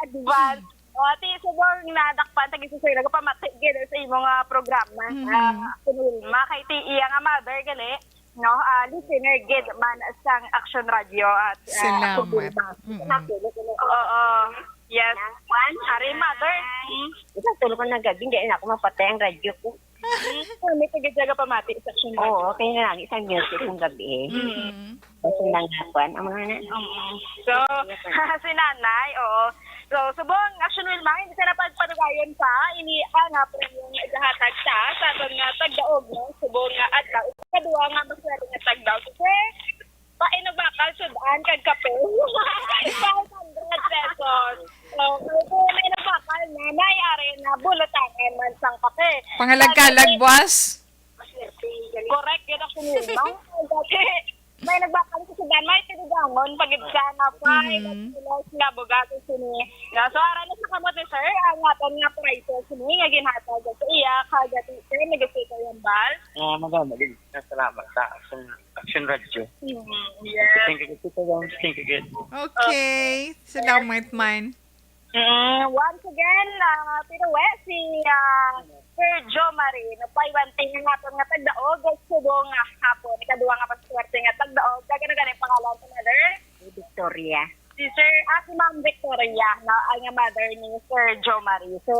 Advance. O, ati, subong nadakpan, tagi si Sir, nagpamati gid sa imong, ah, programa. Mm. Ah, si Wilma, kay ti iya nga mother, gali, no? Ah, listener gid man sang Action Radio at, ah, Salamat. Action Wilma. Mm. Oo. Yes. Ari, mother. Hmm? Isang tulog ko ng gabi, hindi na ako mapatay ang radyo ko. Hmm? May taga-taga pamati sa Action Radio. Oo, kaya nga lagi sa music ng gabi. Mm. Kasi nang nakuan, ang mga na. Mm. So, si nanay, oo. So, subong, Action Wilma, hindi ka na pagpadugayon pa. Ini ang, ah, premyong igahatag sa, sa aton nga tagdaog, no? Subong nga adlaw. Ikaduha nga maswerte nga tagdaog. Kasi, pain og bakal, sudan, kag kape. Five hundred. Hundred pesos. So, kung may nagbakal na, may ari na, bulutangan man sang kape. Pangalagkalag, boss. Correct, yun ang sinunod. Dati, may nagbakal ko sa Dan, may tinigangon, pagid siya na, pay, Mhm. nagpilas nga, bugato sini. Nga, so, ara na sa kamot ni sir, ang aton nga prices sini, nga ginhatag sa iya, kagati, sir, nag-speaker yung bal. Ah, madam, maging salamat sa Action, Action Radio. Mhm, yes. Thank you, Tito Ron. Thank you, good. Okay. Salamat man. Mm, once again, ah, pinuwe si, ah, Sir Joe Marie, no, pay one thing nga aton nga tagdaog, ug subong nga hapon, ikaduha nga paswerte nga tagdaog, kag ano gani ang pangalan sa mother? Victoria. Si Sir, ah, si Ma'am Victoria, no, ang nga mother ni Sir Joe Marie. So,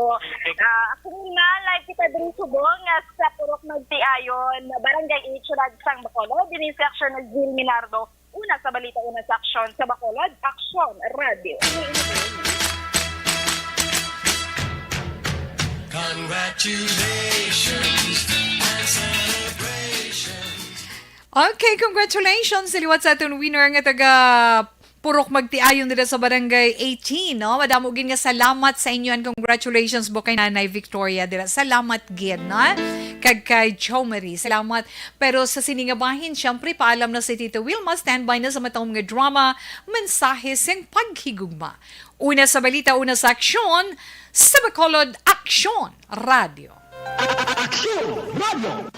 ah, actually na, live kita diri subong nga sa Purok Magtiayon, Barangay H, Ragsang, Bacolod, dinhi sa Action ni Gil Minardo. Una sa balita, una sa aksyon sa Bacolod, Aksyon Radio. Congratulations and celebrations. Okay, congratulations sa liwat sa aton winner nga taga Purok Magtiayon dira sa Barangay eighteen, no? Madamo gid nga salamat sa inyo and congratulations po kay Nanay Victoria dira. Salamat gid, no? Kag kay Chomeri, salamat. Pero sa sini nga bahin, syempre, paalam na si Tito Wilma, standby na sa matahom nga drama, mensahe sing paghigugma. Una sa balita, una sa aksyon, sa Bacolod Aksyon Radio. Aksyon Radio.